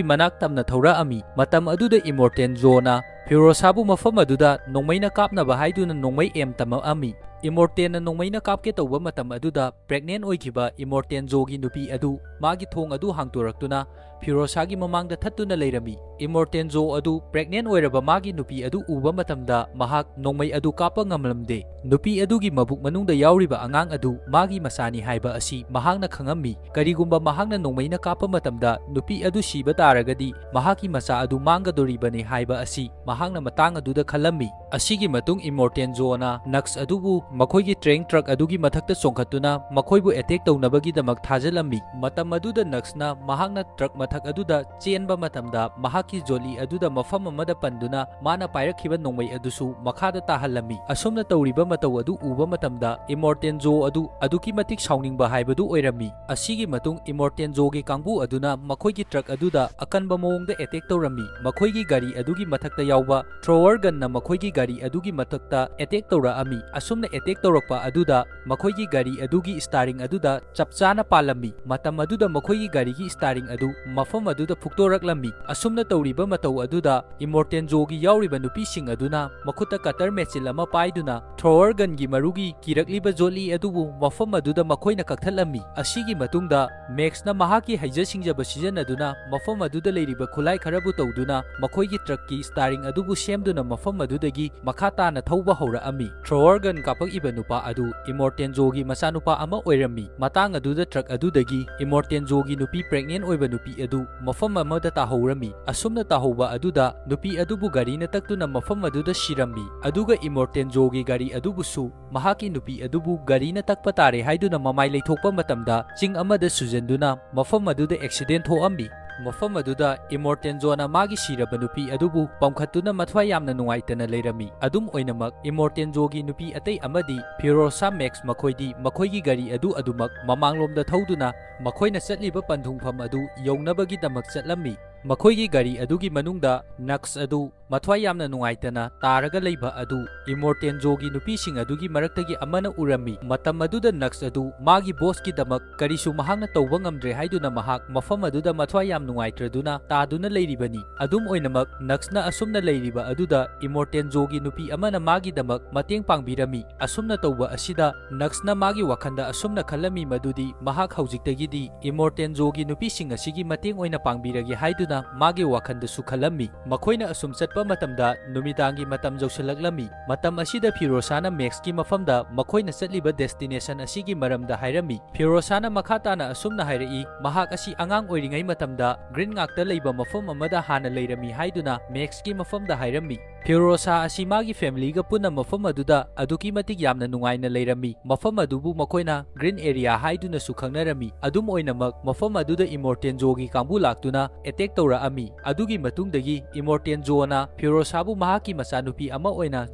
ꯃꯅꯥꯛ ꯇꯝꯅ ꯊꯧꯔꯛꯑꯝꯃꯤ꯫ ꯃꯇꯝ ꯑꯗꯨꯗ ꯏꯃꯣꯔꯇꯦꯟꯖꯣꯅ ꯐꯤꯔꯣꯁꯥꯕꯨ ꯃꯐꯝ ꯑꯗꯨꯗ ꯅꯣꯡꯃꯩꯅ ꯀꯥꯞꯅꯕ ꯍꯥꯏꯗꯨꯅ ꯅꯣꯡꯃꯩ ꯑꯦꯝ ꯇꯝꯃꯛꯑꯝꯃꯤ꯫ ꯏꯃꯣꯔꯇꯦꯟꯅ ꯅꯣꯡꯃꯩꯅ ꯀꯥꯞꯀꯦ ꯇꯧꯕ ꯃꯇꯝ ꯑꯗꯨꯗ ꯄ꯭ꯔꯦꯒꯅꯦꯟ ꯑꯣꯏꯈꯤꯕ ꯏꯃꯣꯔꯇꯦꯟꯖꯣꯒꯤ ꯅꯨꯄꯤ ꯑꯗꯨ ꯃꯥꯒꯤ ꯊꯣꯡ ꯑꯗꯨ ꯍꯥꯡꯗꯣꯔꯛꯇꯨꯅ ꯐꯤꯔꯣꯁꯥꯒꯤ ꯃꯃꯥꯡꯗ ꯊꯠꯇꯨꯅ ꯂꯩꯔꯝꯃꯤ꯫ ꯏꯃꯣꯔꯇꯦꯟꯖꯣ ꯑꯗꯨ ꯄ꯭ꯔꯦꯒꯅꯦꯟ ꯑꯣꯏꯔꯕ ꯃꯥꯒꯤ ꯅꯨꯄꯤ ꯑꯗꯨ ꯎꯕ ꯃꯇꯝꯗ ꯃꯍꯥꯛ ꯅꯣꯡꯃꯩ ꯑꯗꯨ ꯀꯥꯞꯄ ꯉꯝꯂꯝꯗꯦ꯫ ꯅꯨꯄꯤ ꯑꯗꯨꯒꯤ ꯃꯕꯨꯛ ꯃꯅꯨꯡꯗ ꯌꯥꯎꯔꯤꯕ ꯑꯉꯥꯡ ꯑꯗꯨ ꯃꯥꯒꯤ ꯃꯆꯥꯅꯤ ꯍꯥꯏꯕ ꯑꯁꯤ ꯃꯍꯥꯛꯅ ꯈꯪꯉꯝꯃꯤ꯫ ꯀꯔꯤꯒꯨꯝꯕ ꯃꯍꯥꯛꯅ ꯅꯣꯡꯃꯩꯅ ꯀꯥꯞꯄ ꯃꯇꯝꯗ ꯅꯨꯄꯤ ꯑꯗꯨ ꯁꯤꯕ ꯇꯥꯔꯒꯗꯤ ꯃꯍꯥꯛꯀꯤ ꯃꯆꯥ ꯑꯗꯨ ꯃꯥꯡꯒꯗꯣꯔꯤꯕꯅꯤ ꯍꯥꯏꯕ ꯑꯁꯤ ꯃꯍꯥꯛꯅ ꯃꯇꯥꯡ ꯑꯗꯨꯗ ꯈꯜꯂꯝꯃꯤ꯫ ꯑꯁꯤꯒꯤ ꯃꯇꯨꯡ ꯏꯃꯣꯔꯇꯦꯟꯖꯣꯅ ꯅꯛꯁ ꯑꯗꯨꯕꯨ ꯃꯈꯣꯏꯒꯤ ꯇ꯭ꯔꯦꯡ ꯇ꯭ꯔꯛ ꯑꯗꯨꯒꯤ ꯃꯊꯛꯇ ꯆꯣꯡꯈꯠꯇꯨꯅ ꯃꯈꯣꯏꯕꯨ ꯑꯦꯇꯦꯛ ꯇꯧꯅꯕꯒꯤꯗꯃꯛ ꯊꯥꯖꯤꯜꯂꯝꯃꯤ꯫ ꯃꯇꯝ ꯑꯗꯨꯗ ꯅꯛꯁꯅ ꯃꯍꯥꯛꯅ ꯇ꯭ꯔꯛ ꯃꯊꯛ ꯑꯗꯨꯗ ꯆꯦꯟꯕ ꯃꯇꯝꯗ ꯃꯍꯥꯛꯀꯤ ꯖꯣꯂꯤ ꯑꯗꯨꯗ ꯃꯐꯝ ꯑꯃꯗ ꯄꯟꯗꯨꯅ ꯃꯥꯅ ꯄꯥꯏꯔꯛꯈꯤꯕ ꯅꯣꯡꯃꯩ ꯑꯗꯨꯁꯨ ꯃꯈꯥꯗ ꯇꯥꯍꯜꯂꯝꯃꯤ꯫ ꯑꯁꯨꯝꯅ ꯇꯧꯔꯤꯕ ꯃꯇꯧ ꯑꯗꯨ ꯎꯕ ꯃꯇꯝꯗ ꯏꯃꯣꯔꯇꯦꯟꯖꯣ ꯑꯗꯨ ꯑꯗꯨꯛꯀꯤ ꯃꯇꯤꯛ ꯁꯥꯎꯅꯤꯡꯕ ꯍꯥꯏꯕꯗꯨ ꯑꯣꯏꯔꯝꯃꯤ꯫ ꯑꯁꯤꯒꯤ ꯃꯇꯨꯡ ꯏꯃꯣꯔꯇꯦꯟꯖꯣꯒꯤ ꯀꯥꯡꯕꯨ ꯑꯗꯨꯅ ꯃꯈꯣꯏꯒꯤ ꯇ꯭ꯔꯛ ꯑꯗꯨꯗ ꯑꯀꯟꯕ ꯃꯑꯣꯡꯗ ꯑꯦꯇꯦꯛ ꯇꯧꯔꯝꯃꯤ꯫ ꯃꯈꯣꯏꯒꯤ ꯒꯥꯔꯤ ꯑꯗꯨꯒꯤ ꯃꯊꯛꯇ ꯌꯥꯎꯕ ꯊ꯭ꯔꯣꯋꯔ ꯒꯟꯅ ꯃꯈꯣꯏꯒꯤ ꯒꯥꯔꯤ ꯑꯗꯨꯒꯤ ꯃꯊꯛꯇ ꯑꯦꯇꯦꯛ ꯇꯧꯔꯛꯑꯝꯃꯤ꯫ ꯑꯁꯨꯝꯅ ꯑꯦꯇꯦꯛ ꯇꯧꯔꯛꯄ ꯑꯗꯨꯗ ꯃꯈꯣꯏꯒꯤ ꯒꯥꯔꯤ ꯑꯗꯨꯒꯤ ꯁ꯭ꯇꯥꯔꯤꯡ ꯑꯗꯨꯗ ꯆꯞ ꯆꯥꯅ ꯄꯥꯜꯂꯝꯃꯤ꯫ ꯃꯇꯝ ꯑꯗꯨꯗ ꯃꯈꯣꯏꯒꯤ ꯒꯥꯔꯤꯒꯤ ꯁ꯭ꯇꯥꯔꯤꯡ ꯑꯗꯨ ꯃꯐꯝ ꯑꯗꯨꯗ ꯐꯨꯛꯇꯣꯔꯛꯂꯝꯃꯤ꯫ ꯑꯁꯨꯝꯅ ꯇꯧꯔꯤꯕ ꯃꯇꯧ ꯑꯗꯨꯗ ꯏꯃꯣꯔꯇꯦꯟꯖꯣꯒꯤ ꯌꯥꯎꯔꯤꯕ ꯅꯨꯄꯤꯁꯤꯡ ꯑꯗꯨꯅ ꯃꯈꯨꯠꯇ ꯀꯇꯔ ꯃꯦꯆꯤꯟ ꯑꯃ ꯄꯥꯏꯗꯨꯅ ꯊ꯭ꯔꯣꯋꯔ ꯒꯟꯒꯤ ꯃꯔꯨꯒꯤ ꯀꯤꯔꯛꯂꯤꯕ ꯖꯣꯂꯤ ꯑꯗꯨꯕꯨ ꯃꯐꯝ ꯑꯗꯨꯗ ꯃꯈꯣꯏꯅ ꯀꯛꯊꯠꯂꯝꯃꯤ꯫ ꯑꯁꯤꯒꯤ ꯃꯇꯨꯡꯗ ꯃꯦꯛꯁꯅ ꯃꯍꯥꯛꯀꯤ ꯍꯩꯖ ꯁꯤꯡꯖꯕ ꯁꯤꯖꯤꯟꯅꯗꯨꯅ ꯃꯐꯝ ꯑꯗꯨꯗ ꯂꯩꯔꯤꯕ ꯈꯨꯠꯂꯥꯏ ꯈꯔꯕꯨ ꯇꯧꯗꯨꯅ ꯃꯈꯣꯏꯒꯤ ꯇ꯭ꯔꯛꯀꯤ ꯁ꯭ꯇꯥꯔꯤꯡ ꯑꯗꯨꯕꯨ ꯁꯦꯝꯗꯨꯅ ꯃꯐꯝ ꯑꯗꯨꯗꯒꯤ ꯃꯈꯥ ꯇꯥꯅ ꯊꯧꯕ ꯍꯧꯔꯛꯑꯝꯃꯤ꯫ ꯊ꯭ꯔꯣꯋꯔ ꯒꯟ ꯀꯥꯞꯄꯛꯏꯕ ꯅꯨꯄꯥ ꯑꯗꯨ ꯏꯃꯣꯔꯇꯦꯟꯖꯣꯒꯤ ꯃꯆꯥꯅꯨꯄꯥ ꯑꯃ ꯑꯣꯏꯔꯝꯃꯤ꯫ ꯃꯇꯥꯡ ꯑꯗꯨꯗ ꯇ꯭ꯔꯛ ꯑꯗꯨꯗꯒꯤ ꯏꯃꯣꯔꯇꯦꯟꯖꯣꯒꯤ ꯅꯨꯄꯤ, ꯄ꯭ꯔꯦꯒꯅꯦꯟ ꯑꯣꯏꯕ ꯅꯨꯄꯤ ꯑꯗꯨ ꯃꯐꯝ ꯑꯃꯗ ꯇꯥꯍꯧꯔꯝꯃꯤ꯫ ꯑꯁꯨꯝꯅ ꯇꯥꯍꯧꯕ ꯑꯗꯨꯗ ꯅꯨꯄꯤ ꯑꯗꯨꯕꯨ ꯒꯥꯔꯤꯅ ꯇꯛꯇꯨꯅ ꯃꯐꯝ ꯑꯗꯨꯗ ꯁꯤꯔꯝꯃꯤ꯫ ꯑꯗꯨꯒ ꯏꯃꯣꯔꯇꯦꯟꯖꯣꯒꯤ ꯒꯥꯔꯤ ꯑꯗꯨꯕꯨꯁꯨ ꯃꯍꯥꯛꯀꯤ ꯅꯨꯄꯤ ꯑꯗꯨꯕꯨ ꯒꯥꯔꯤꯅ ꯇꯛꯄ ꯇꯥꯔꯦ ꯍꯥꯏꯗꯨꯅ ꯃꯃꯥꯏ ꯂꯩꯊꯣꯛꯄ ꯃꯇꯝꯗ ꯆꯤꯡ ꯑꯃꯗ ꯁꯨꯖꯟꯗꯨꯅ ꯃꯐꯝ ꯑꯗꯨꯗ ꯑꯦꯛꯁꯤꯗꯦꯟ ꯊꯣꯛꯑꯝꯃꯤ꯫ ꯃꯐꯝ ꯑꯗꯨꯗ ꯏꯃꯣꯔꯇꯦꯟꯖꯣꯅ ꯃꯥꯒꯤ ꯁꯤꯔꯕ ꯅꯨꯄꯤ ꯑꯗꯨꯕꯨ ꯄꯝꯈꯠꯇꯨꯅ ꯃꯊ꯭ꯋꯥꯏ ꯌꯥꯝꯅ ꯅꯨꯡꯉꯥꯏꯇꯅ ꯂꯩꯔꯝꯃꯤ꯫ ꯑꯗꯨꯝ ꯑꯣꯏꯅꯃꯛ, ꯏꯃꯣꯔꯇꯦꯟꯖꯣꯒꯤ ꯅꯨꯄꯤ ꯑꯇꯩ ꯑꯃꯗꯤ ꯐꯤꯔꯣꯁꯥ ꯃꯦꯛꯁ ꯃꯈꯣꯏꯗꯤ ꯃꯈꯣꯏꯒꯤ ꯒꯥꯔꯤ ꯑꯗꯨ ꯑꯗꯨꯃꯛ ꯃꯃꯥꯡꯂꯣꯝꯗ ꯊꯧꯗꯨꯅ ꯃꯈꯣꯏꯅ ꯆꯠꯂꯤꯕ ꯄꯟꯊꯨꯡꯐꯝ ꯑꯗꯨ ꯌꯧꯅꯕꯒꯤꯗꯃꯛ ꯆꯠꯂꯝꯃꯤ꯫ ꯃꯈꯣꯏꯒꯤ ꯒꯥꯔꯤ ꯑꯗꯨꯒꯤ ꯃꯅꯨꯡꯗ ꯅꯛꯁ ꯑꯗꯨ ꯃꯊ꯭ꯋꯥꯏ ꯌꯥꯝꯅ ꯅꯨꯡꯉꯥꯏꯇꯅ ꯇꯥꯔꯒ ꯂꯩꯕ ꯑꯗꯨ ꯏꯃꯣꯔꯇꯦꯟꯖꯣꯒꯤ ꯅꯨꯄꯤꯁꯤꯡ ꯑꯗꯨꯒꯤ ꯃꯔꯛꯇꯒꯤ ꯑꯃꯅ ꯎꯔꯝꯃꯤ꯫ ꯃꯇꯝ ꯑꯗꯨꯗ ꯅꯛꯁ ꯑꯗꯨ ꯃꯥꯒꯤ ꯕꯣꯁꯀꯤꯗꯃꯛ ꯀꯔꯤꯁꯨ ꯃꯍꯥꯛꯅ ꯇꯧꯕ ꯉꯝꯗ꯭ꯔꯦ ꯍꯥꯏꯗꯨꯅ ꯃꯍꯥꯛ ꯃꯐꯝ ꯑꯗꯨꯗ ꯃꯊ꯭ꯋꯥꯏ ꯌꯥꯝ ꯅꯨꯡꯉꯥꯏꯇ꯭ꯔꯗꯨꯅ ꯇꯥꯗꯨꯅ ꯂꯩꯔꯤꯕꯅꯤ꯫ ꯑꯗꯨꯝ ꯑꯣꯏꯅꯃꯛ, ꯅꯛꯁꯅ ꯑꯁꯨꯝꯅ ꯂꯩꯔꯤꯕ ꯑꯗꯨꯗ ꯏꯃꯣꯔꯇꯦꯟꯖꯣꯒꯤ ꯅꯨꯄꯤ ꯑꯃꯅ ꯃꯥꯒꯤꯗꯃꯛ ꯃꯇꯦꯡ ꯄꯥꯡꯕꯤꯔꯝꯃꯤ꯫ ꯑꯁꯨꯝꯅ ꯇꯧꯕ ꯑꯁꯤꯗ ꯅꯛꯁꯅ ꯃꯥꯒꯤ ꯋꯥꯈꯜꯗ ꯑꯁꯨꯝꯅ ꯈꯜꯂꯝꯃꯤ ꯃꯗꯨꯗꯤ ꯃꯍꯥꯛ ꯍꯧꯖꯤꯛꯇꯒꯤꯗꯤ ꯏꯃꯣꯔꯇꯦꯟꯖꯣꯒꯤ ꯅꯨꯄꯤꯁꯤꯡ ꯑꯁꯤꯒꯤ ꯃꯇꯦꯡ ꯑꯣꯏꯅ ꯄꯥꯡꯕꯤꯔꯒꯦ ꯍꯥꯏꯗꯨꯅ ꯃꯥꯒꯤ ꯋꯥꯈꯜꯗꯁꯨ ꯈꯜꯂꯝꯃꯤ꯫ ꯃꯈꯣꯏꯅ ꯑꯁꯨꯝ ꯆꯠꯄ ꯃꯇꯝꯗ ꯅꯨꯃꯤꯗꯥꯡꯒꯤ ꯃꯇꯝ ꯌꯧꯁꯤꯜꯂꯛꯂꯝꯃꯤ꯫ ꯃꯇꯝ ꯑꯁꯤꯗ ꯐꯤꯔꯣꯁꯥꯅ ꯃꯦꯛꯁꯀꯤ ꯃꯐꯝꯗ ꯃꯈꯣꯏꯅ ꯆꯠꯂꯤꯕ ꯗꯦꯁꯇꯤꯅꯦꯁꯟ ꯑꯁꯤꯒꯤ ꯃꯔꯝꯗ ꯍꯥꯏꯔꯝꯃꯤ꯫ ꯐꯤꯔꯣꯁꯥꯅ ꯃꯈꯥ ꯇꯥꯅ ꯑꯁꯨꯝꯅ ꯍꯥꯏꯔꯛꯏ, ꯃꯍꯥꯛ ꯑꯁꯤ ꯑꯉꯥꯡ ꯑꯣꯏꯔꯤꯉꯩ ꯃꯇꯝꯗ ꯒ꯭ꯔꯤꯟ ꯉꯥꯛꯇ ꯂꯩꯕ ꯃꯐꯝ ꯑꯃꯗ ꯍꯥꯟꯅ ꯂꯩꯔꯝꯃꯤ ꯍꯥꯏꯗꯨꯅ ꯃꯦꯛꯁꯀꯤ ꯃꯐꯝꯗ ꯍꯥꯏꯔꯝꯃꯤ꯫ ꯐꯤꯔꯣꯁꯥ ꯑꯁꯤ ꯃꯥꯒꯤ ꯐꯦꯃꯤꯂꯤꯒ ꯄꯨꯟꯅ ꯃꯐꯝ ꯑꯗꯨꯗ ꯑꯗꯨꯛꯀꯤ ꯃꯇꯤꯛ ꯌꯥꯝꯅ ꯅꯨꯡꯉꯥꯏꯅ ꯂꯩꯔꯝꯃꯤ꯫ ꯃꯐꯝ ꯑꯗꯨꯕꯨ ꯃꯈꯣꯏꯅ ꯒ꯭ꯔꯤꯟ ꯑꯦꯔꯤꯌꯥ ꯍꯥꯏꯗꯨꯅꯁꯨ ꯈꯪꯅꯔꯝꯃꯤ꯫ ꯑꯗꯨꯝ ꯑꯣꯏꯅꯃꯛ, ꯃꯐꯝ ꯑꯗꯨꯗ ꯏꯃꯣꯔꯇꯦꯟ ꯖꯣꯒꯤ ꯀꯥꯡꯕꯨ ꯂꯥꯛꯇꯨꯅ ꯑꯦꯇꯦꯛ ꯇꯧꯔꯛꯑꯝꯃꯤ꯫ ꯑꯗꯨꯒꯤ ꯃꯇꯨꯡꯗꯒꯤ ꯏꯃꯣꯔꯇꯦꯟ ꯖꯣꯅ ꯐꯤꯔꯣꯁꯥꯕꯨ ꯃꯍꯥꯛꯀꯤ ꯃꯆꯥꯅꯨꯄꯤ ꯑꯃ ꯑꯣꯏꯅ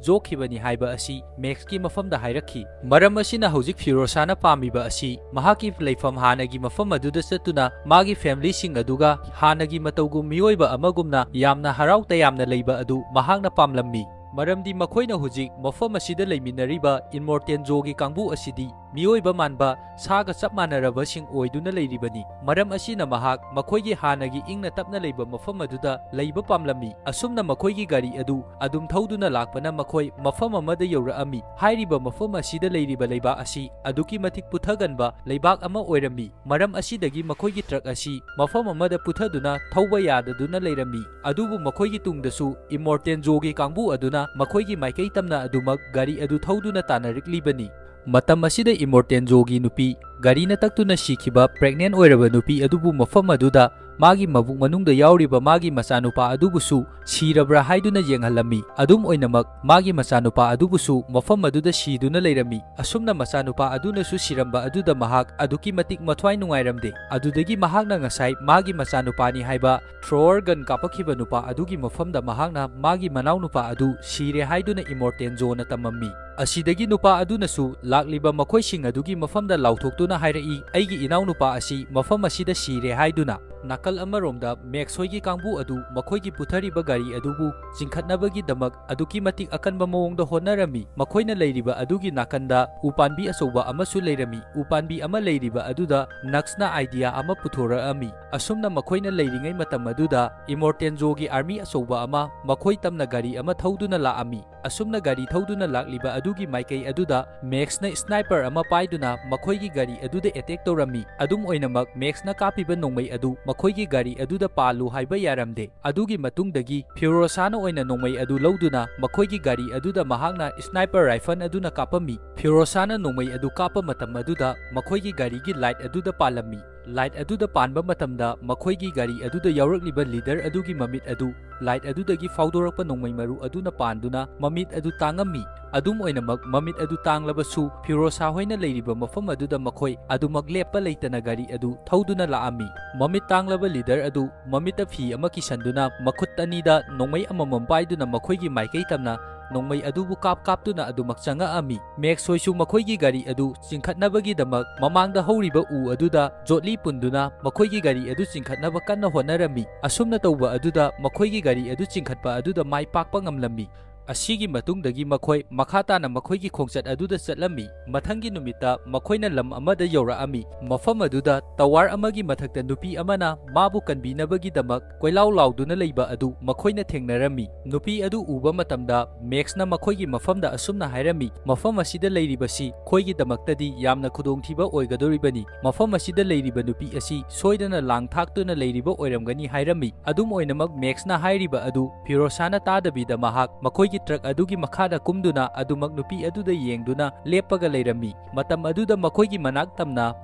ꯌꯣꯛꯈꯤꯕꯅꯤ ꯍꯥꯏꯕ ꯑꯁꯤ ꯃꯦꯛꯁꯀꯤ ꯃꯐꯝꯗ ꯍꯥꯏꯔꯛꯈꯤ꯫ ꯃꯔꯝ ꯑꯁꯤꯅ ꯍꯧꯖꯤꯛ ꯐꯤꯔꯣꯁꯥꯅ ꯄꯥꯝꯃꯤꯕ ꯑꯁꯤ ꯃꯍꯥꯛꯀꯤ ꯂꯩꯐꯝ ꯍꯥꯟꯅꯒꯤ ꯃꯐꯝ ꯑꯗꯨꯗ ꯆꯠꯇꯨꯅ ꯃꯥꯒꯤ ꯐꯦꯃꯤꯂꯤꯁꯤꯡ ꯑꯗꯨꯒ ꯍꯥꯟꯅꯒꯤ ꯃꯇꯧꯒꯨꯝ ꯃꯤꯑꯣꯏꯕ ꯑꯃꯒꯨꯝꯅ ꯌꯥꯝꯅ ꯍꯔꯥꯎ ꯇꯌꯥꯝꯅ ꯂꯩꯕ ꯑꯗꯨ ꯃꯍꯥꯛꯅ ꯄꯥꯝꯂꯝꯃꯤ꯫ ꯃꯔꯝꯗꯤ ꯃꯈꯣꯏꯅ ꯍꯧꯖꯤꯛ ꯃꯐꯝ ꯑꯁꯤꯗ ꯂꯩꯃꯤꯟꯅꯔꯤꯕ ꯏꯃꯣꯔꯇꯦꯟ ꯖꯣꯒꯤ ꯀꯥꯡꯕꯨ ꯑꯁꯤꯗꯤ ꯃꯤꯑꯣꯏꯕ ꯃꯥꯟꯕ ꯁꯥꯒ ꯆꯞ ꯃꯥꯟꯅꯔꯕꯁꯤꯡ ꯑꯣꯏꯗꯨꯅ ꯂꯩꯔꯤꯕꯅꯤ꯫ ꯃꯔꯝ ꯑꯁꯤꯅ ꯃꯍꯥꯛ ꯃꯈꯣꯏꯒꯤ ꯍꯥꯟꯅꯒꯤ ꯏꯪꯅ ꯇꯞꯅ ꯂꯩꯕ ꯃꯐꯝ ꯑꯗꯨꯗ ꯂꯩꯕ ꯄꯥꯝꯂꯝꯃꯤ꯫ ꯑꯁꯨꯝꯅ ꯃꯈꯣꯏꯒꯤ ꯒꯥꯔꯤ ꯑꯗꯨ ꯑꯗꯨꯝ ꯊꯧꯗꯨꯅ ꯂꯥꯛꯄꯅ ꯃꯈꯣꯏ ꯃꯐꯝ ꯑꯃꯗ ꯌꯧꯔꯛꯑꯝꯃꯤ꯫ ꯍꯥꯏꯔꯤꯕ ꯃꯐꯝ ꯑꯁꯤꯗ ꯂꯩꯔꯤꯕ ꯂꯩꯕꯥꯛ ꯑꯁꯤ ꯑꯗꯨꯛꯀꯤ ꯃꯇꯤꯛ ꯄꯨꯊꯒꯟꯕ ꯂꯩꯕꯥꯛ ꯑꯃ ꯑꯣꯏꯔꯝꯃꯤ꯫ ꯃꯔꯝ ꯑꯁꯤꯗꯒꯤ ꯃꯈꯣꯏꯒꯤ ꯇ꯭ꯔꯛ ꯑꯁꯤ ꯃꯐꯝ ꯑꯃꯗ ꯄꯨꯊꯗꯨꯅ ꯊꯧꯕ ꯌꯥꯗꯗꯨꯅ ꯂꯩꯔꯝꯃꯤ꯫ ꯑꯗꯨꯕꯨ ꯃꯈꯣꯏꯒꯤ ꯇꯨꯡꯗꯁꯨ ꯏꯃꯣꯔꯇꯦꯟ ꯖꯣꯒꯤ ꯀꯥꯡꯕꯨ ꯑꯗꯨꯅ ꯃꯈꯣꯏꯒꯤ ꯃꯥꯏꯀꯩ ꯇꯝꯅ ꯑꯗꯨꯃꯛ ꯒꯥꯔꯤ ꯑꯗꯨ ꯊꯧꯗꯨꯅ ꯇꯥꯟꯅꯔꯛꯂꯤꯕꯅꯤ꯫ ꯃꯇꯝ ꯑꯁꯤꯗ ꯏꯃꯣꯔꯇꯦꯟ ꯖꯣꯒꯤ ꯅꯨꯄꯤ, ꯒꯥꯔꯤꯅ ꯇꯛꯇꯨꯅ ꯁꯤꯈꯤꯕ ꯄ꯭ꯔꯦꯒꯅꯦꯟ ꯑꯣꯏꯔꯕ ꯅꯨꯄꯤ ꯑꯗꯨꯕꯨ ꯃꯐꯝ ꯑꯗꯨꯗ ꯃꯥꯒꯤ ꯃꯕꯨꯛ ꯃꯅꯨꯡꯗ ꯌꯥꯎꯔꯤꯕ ꯃꯥꯒꯤ ꯃꯆꯥꯅꯨꯄꯥ ꯑꯗꯨꯕꯨꯁꯨ ꯁꯤꯔꯕ꯭ꯔꯥ ꯍꯥꯏꯗꯨꯅ ꯌꯦꯡꯍꯜꯂꯝꯃꯤ꯫ ꯑꯗꯨꯝ ꯑꯣꯏꯅꯃꯛ, ꯃꯥꯒꯤ ꯃꯆꯥꯅꯨꯄꯥ ꯑꯗꯨꯕꯨꯁꯨ ꯃꯐꯝ ꯑꯗꯨꯗ ꯁꯤꯗꯨꯅ ꯂꯩꯔꯝꯃꯤ꯫ ꯑꯁꯨꯝꯅ ꯃꯆꯥꯅꯨꯄꯥ ꯑꯗꯨꯅꯁꯨ ꯁꯤꯔꯝꯕ ꯑꯗꯨꯗ ꯃꯍꯥꯛ ꯑꯗꯨꯛꯀꯤ ꯃꯇꯤꯛ ꯃꯊ꯭ꯋꯥꯏ ꯅꯨꯡꯉꯥꯏꯔꯝꯗꯦ꯫ ꯑꯗꯨꯗꯒꯤ ꯃꯍꯥꯛꯅ ꯉꯁꯥꯏ ꯃꯥꯒꯤ ꯃꯆꯥꯅꯨꯄꯥꯅꯤ ꯍꯥꯏꯕ ꯊ꯭ꯔꯣꯋꯔ ꯒꯟ ꯀꯥꯞꯄꯛꯈꯤꯕ ꯅꯨꯄꯥ ꯑꯗꯨꯒꯤ ꯃꯐꯝꯗ ꯃꯍꯥꯛꯅ ꯃꯥꯒꯤ ꯃꯅꯥꯎꯅꯨꯄꯥ ꯑꯗꯨ ꯁꯤꯔꯦ ꯍꯥꯏꯗꯨꯅ ꯏꯃꯣꯔꯇꯦꯟ ꯖꯣꯅ ꯇꯝꯃꯝꯃꯤ꯫ ꯑꯁꯤꯗꯒꯤ ꯅꯨꯄꯥ ꯑꯗꯨꯅꯁꯨ ꯂꯥꯛꯂꯤꯕ ꯃꯈꯣꯏꯁꯤꯡ ꯑꯗꯨꯒꯤ ꯃꯐꯝꯗ ꯂꯥꯎꯊꯣꯛꯇꯨꯅ ꯍꯥꯏꯔꯛꯏ, "ꯑꯩꯒꯤ ꯏꯅꯥꯎꯅꯨꯄꯥ ꯑꯁꯤ ꯃꯐꯝ ꯑꯁꯤꯗ ꯁꯤꯔꯦ" ꯍꯥꯏꯗꯨꯅ꯫ ꯅꯥꯀꯜ ꯑꯃꯔꯣꯝꯗ ꯃꯦꯛꯁ ꯍꯣꯏꯒꯤ ꯀꯥꯡꯕꯨ ꯑꯗꯨ ꯃꯈꯣꯏꯒꯤ ꯄꯨꯊꯔꯤꯕ ꯒꯥꯔꯤ ꯑꯗꯨꯕꯨ ꯆꯤꯡꯈꯠꯅꯕꯒꯤꯗꯃꯛ ꯑꯗꯨꯛꯀꯤ ꯃꯇꯤꯛ ꯑꯀꯟꯕ ꯃꯑꯣꯡꯗ ꯍꯣꯠꯅꯔꯝꯃꯤ꯫ ꯃꯈꯣꯏꯅ ꯂꯩꯔꯤꯕ ꯑꯗꯨꯒꯤ ꯅꯥꯀꯟꯗ ꯎꯄꯥꯟꯕꯤ ꯑꯆꯧꯕ ꯑꯃꯁꯨ ꯂꯩꯔꯝꯃꯤ꯫ ꯎꯄꯥꯟꯕꯤ ꯑꯃ ꯂꯩꯔꯤꯕ ꯑꯗꯨꯗ ꯅꯛꯁꯅ ꯑꯥꯏꯗꯤꯌꯥ ꯑꯃ ꯄꯨꯊꯣꯔꯛꯑꯝꯃꯤ꯫ ꯑꯁꯨꯝꯅ ꯃꯈꯣꯏꯅ ꯂꯩꯔꯤꯉꯩ ꯃꯇꯝ ꯑꯗꯨꯗ ꯏꯃꯣꯔꯇꯦꯟ ꯖꯣꯒꯤ ꯑꯥꯔꯃꯤ ꯑꯆꯧꯕ ꯑꯃ ꯃꯈꯣꯏ ꯇꯝꯅ ꯒꯥꯔꯤ ꯑꯃ ꯊꯧꯗꯨꯅ ꯂꯥꯛꯑꯝꯃꯤ꯫ ꯑꯁꯨꯝꯅ ꯒꯥꯔꯤ ꯊꯧꯗꯨꯅ ꯂꯥꯛꯂꯤꯕ ꯑꯗꯨꯒꯤ ꯃꯥꯏꯀꯩ ꯑꯗꯨꯗ ꯃꯦꯛꯁꯅ ꯁ꯭ꯅꯥꯏꯄꯔ ꯑꯃ ꯄꯥꯏꯗꯨꯅ ꯃꯈꯣꯏꯒꯤ ꯒꯥꯔꯤ ꯑꯗꯨꯗ ꯑꯦꯇꯦꯛ ꯇꯧꯔꯝꯃꯤ꯫ ꯑꯗꯨꯝ ꯑꯣꯏꯅꯃꯛ, ꯃꯦꯛꯁꯅ ꯀꯥꯞꯄꯤꯕ ꯅꯣꯡꯃꯩ ꯑꯗꯨ ꯃꯈꯣꯏꯒꯤ ꯒꯥꯔꯤ ꯑꯗꯨꯗ ꯄꯥꯜꯂꯨ ꯍꯥꯏꯕ ꯌꯥꯔꯝꯗꯦ꯫ ꯑꯗꯨꯒꯤ ꯃꯇꯨꯡꯗꯒꯤ ꯐꯤꯔꯣꯁꯥꯅ ꯑꯣꯏꯅ ꯅꯣꯡꯃꯩ ꯑꯗꯨ ꯂꯧꯗꯨꯅ ꯃꯈꯣꯏꯒꯤ ꯒꯥꯔꯤ ꯑꯗꯨꯗ ꯃꯍꯥꯛꯅ ꯁ꯭ꯅꯥꯏꯄꯔ ꯔꯥꯏꯐꯜ ꯑꯗꯨꯅ ꯀꯥꯞꯄꯝꯃꯤ꯫ ꯐꯤꯔꯣꯁꯥꯅ ꯅꯣꯡꯃꯩ ꯑꯗꯨ ꯀꯥꯞꯄ ꯃꯇꯝ ꯑꯗꯨꯗ ꯃꯈꯣꯏꯒꯤ ꯒꯥꯔꯤꯒꯤ ꯂꯥꯏꯠ ꯑꯗꯨꯗ ꯄꯥꯜꯂꯝꯃꯤ꯫ ꯂꯥꯏꯠ ꯑꯗꯨꯗ ꯄꯥꯟꯕ ꯃꯇꯝꯗ ꯃꯈꯣꯏꯒꯤ ꯒꯥꯔꯤ ꯑꯗꯨꯗ ꯌꯥꯎꯔꯛꯂꯤꯕ ꯂꯤꯗꯔ ꯑꯗꯨꯒꯤ ꯃꯃꯤꯠ ꯑꯗꯨ ꯂꯥꯏꯠ ꯑꯗꯨꯗꯒꯤ ꯐꯥꯎꯗꯣꯔꯛꯄ ꯅꯣꯡꯃꯩ ꯃꯔꯨ ꯑꯗꯨꯅ ꯄꯥꯟꯗꯨꯅ ꯃꯃꯤꯠ ꯑꯗꯨ ꯇꯥꯡꯉꯝꯃꯤ꯫ ꯑꯗꯨꯝ ꯑꯣꯏꯅꯃꯛ, ꯃꯃꯤꯠ ꯑꯗꯨ ꯇꯥꯡꯂꯕꯁꯨ, ꯐꯤꯔꯣꯁꯥ ꯍꯣꯏꯅ ꯂꯩꯔꯤꯕ ꯃꯐꯝ ꯑꯗꯨꯗ ꯃꯈꯣꯏ ꯑꯗꯨꯃꯛ ꯂꯦꯞꯄ ꯂꯩꯇꯅ ꯒꯥꯔꯤ ꯑꯗꯨ ꯊꯧꯗꯨꯅ ꯂꯥꯛꯑꯝꯃꯤ꯫ ꯃꯃꯤꯠ ꯇꯥꯡꯂꯕ ꯂꯤꯗꯔ ꯑꯗꯨ ꯃꯃꯤꯠꯇ ꯐꯤ ꯑꯃ ꯀꯤꯁꯟꯗꯨꯅ, ꯃꯈꯨꯠ ꯑꯅꯤꯗ ꯅꯣꯡꯃꯩ ꯑꯃꯃꯝ ꯄꯥꯏꯗꯨꯅ ꯃꯈꯣꯏꯒꯤ ꯃꯥꯏꯀꯩ ꯇꯝꯅ ꯅꯣꯡꯃꯩ ꯑꯗꯨꯕꯨ ꯀꯥꯞ ꯀꯥꯞꯇꯨꯅ ꯑꯗꯨꯃꯛ ꯆꯪꯉꯛꯑꯝꯃꯤ꯫ ꯃꯦꯛꯁ ꯍꯣꯏꯁꯨ ꯃꯈꯣꯏꯒꯤ ꯒꯥꯔꯤ ꯑꯗꯨ ꯆꯤꯡꯈꯠꯅꯕꯒꯤꯗꯃꯛ ꯃꯃꯥꯡꯗ ꯍꯧꯔꯤꯕ ꯎ ꯑꯗꯨꯗ ꯖꯣꯠꯂꯤ ꯄꯨꯟꯗꯨꯅ ꯃꯈꯣꯏꯒꯤ ꯒꯥꯔꯤ ꯑꯗꯨ ꯆꯤꯡꯈꯠꯅꯕ ꯀꯟꯅ ꯍꯣꯠꯅꯔꯝꯃꯤ꯫ ꯑꯁꯨꯝꯅ ꯇꯧꯕ ꯑꯗꯨꯗ ꯃꯈꯣꯏꯒꯤ ꯒꯥꯔꯤ ꯑꯗꯨ ꯆꯤꯡꯈꯠꯄ ꯑꯗꯨꯗ ꯃꯥꯏ ꯄꯥꯛꯄ ꯉꯝꯂꯝꯃꯤ꯫ ꯑꯁꯤꯒꯤ ꯃꯇꯨꯡꯗꯒꯤ ꯃꯈꯣꯏ ꯃꯈꯥ ꯇꯥꯅ ꯃꯈꯣꯏꯒꯤ ꯈꯣꯡꯆꯠ ꯑꯗꯨꯗ ꯆꯠꯂꯝꯃꯤ꯫ ꯃꯊꯪꯒꯤ ꯅꯨꯃꯤꯠꯇ ꯃꯈꯣꯏꯅ ꯂꯝ ꯑꯃꯗ ꯌꯧꯔꯛꯑꯝꯃꯤ꯫ ꯃꯐꯝ ꯑꯗꯨꯗ ꯇꯋꯥꯔ ꯑꯃꯒꯤ ꯃꯊꯛꯇ ꯅꯨꯄꯤ ꯑꯃꯅ ꯃꯥꯕꯨ ꯀꯟꯕꯤꯅꯕꯒꯤꯗꯃꯛ ꯀꯣꯏꯂꯥꯎ ꯂꯥꯎꯗꯨꯅ ꯂꯩꯕ ꯑꯗꯨ ꯃꯈꯣꯏꯅ ꯊꯦꯡꯅꯔꯝꯃꯤ꯫ ꯅꯨꯄꯤ ꯑꯗꯨ ꯎꯕ ꯃꯇꯝꯗ ꯃꯦꯛꯁꯅ ꯃꯈꯣꯏꯒꯤ ꯃꯐꯝꯗ ꯑꯁꯨꯝꯅ ꯍꯥꯏꯔꯝꯃꯤ, "ꯃꯐꯝ ꯑꯁꯤꯗ ꯂꯩꯔꯤꯕꯁꯤ ꯑꯩꯈꯣꯏꯒꯤꯗꯃꯛꯇꯗꯤ ꯌꯥꯝꯅ ꯈꯨꯗꯣꯡꯊꯤꯕ ꯑꯣꯏꯒꯗꯧꯔꯤꯕꯅꯤ꯫ ꯃꯐꯝ ꯑꯁꯤꯗ ꯂꯩꯔꯤꯕ ꯅꯨꯄꯤ ꯑꯁꯤ ꯁꯣꯏꯗꯅ ꯂꯥꯡ ꯊꯥꯛꯇꯨꯅ ꯂꯩꯔꯤꯕ ꯑꯣꯏꯔꯝꯒꯅꯤ" ꯍꯥꯏꯔꯝꯃꯤ꯫ ꯑꯗꯨꯝ ꯑꯣꯏꯅꯃꯛ, ꯃꯦꯛꯁꯅ ꯍꯥꯏꯔꯤꯕ ꯑꯗꯨ ꯐꯤꯔꯣꯁꯥꯅ ꯇꯥꯗꯕꯤꯗ ꯃꯍꯥꯛ ꯃꯈꯣꯏꯒꯤ ꯇ꯭ꯔꯛ ꯑꯗꯨꯒꯤ ꯃꯈꯥꯗ ꯀꯨꯝꯗꯨꯅ ꯑꯗꯨꯃꯛ ꯅꯨꯄꯤ ꯑꯗꯨꯗ ꯌꯦꯡꯗꯨꯅ ꯂꯦꯞꯄꯒ ꯂꯩꯔꯝꯃꯤ꯫ ꯃꯇꯝ ꯑꯗꯨꯗ ꯃꯈꯣꯏꯒꯤ ꯃꯅꯥꯛ ꯇꯝꯅ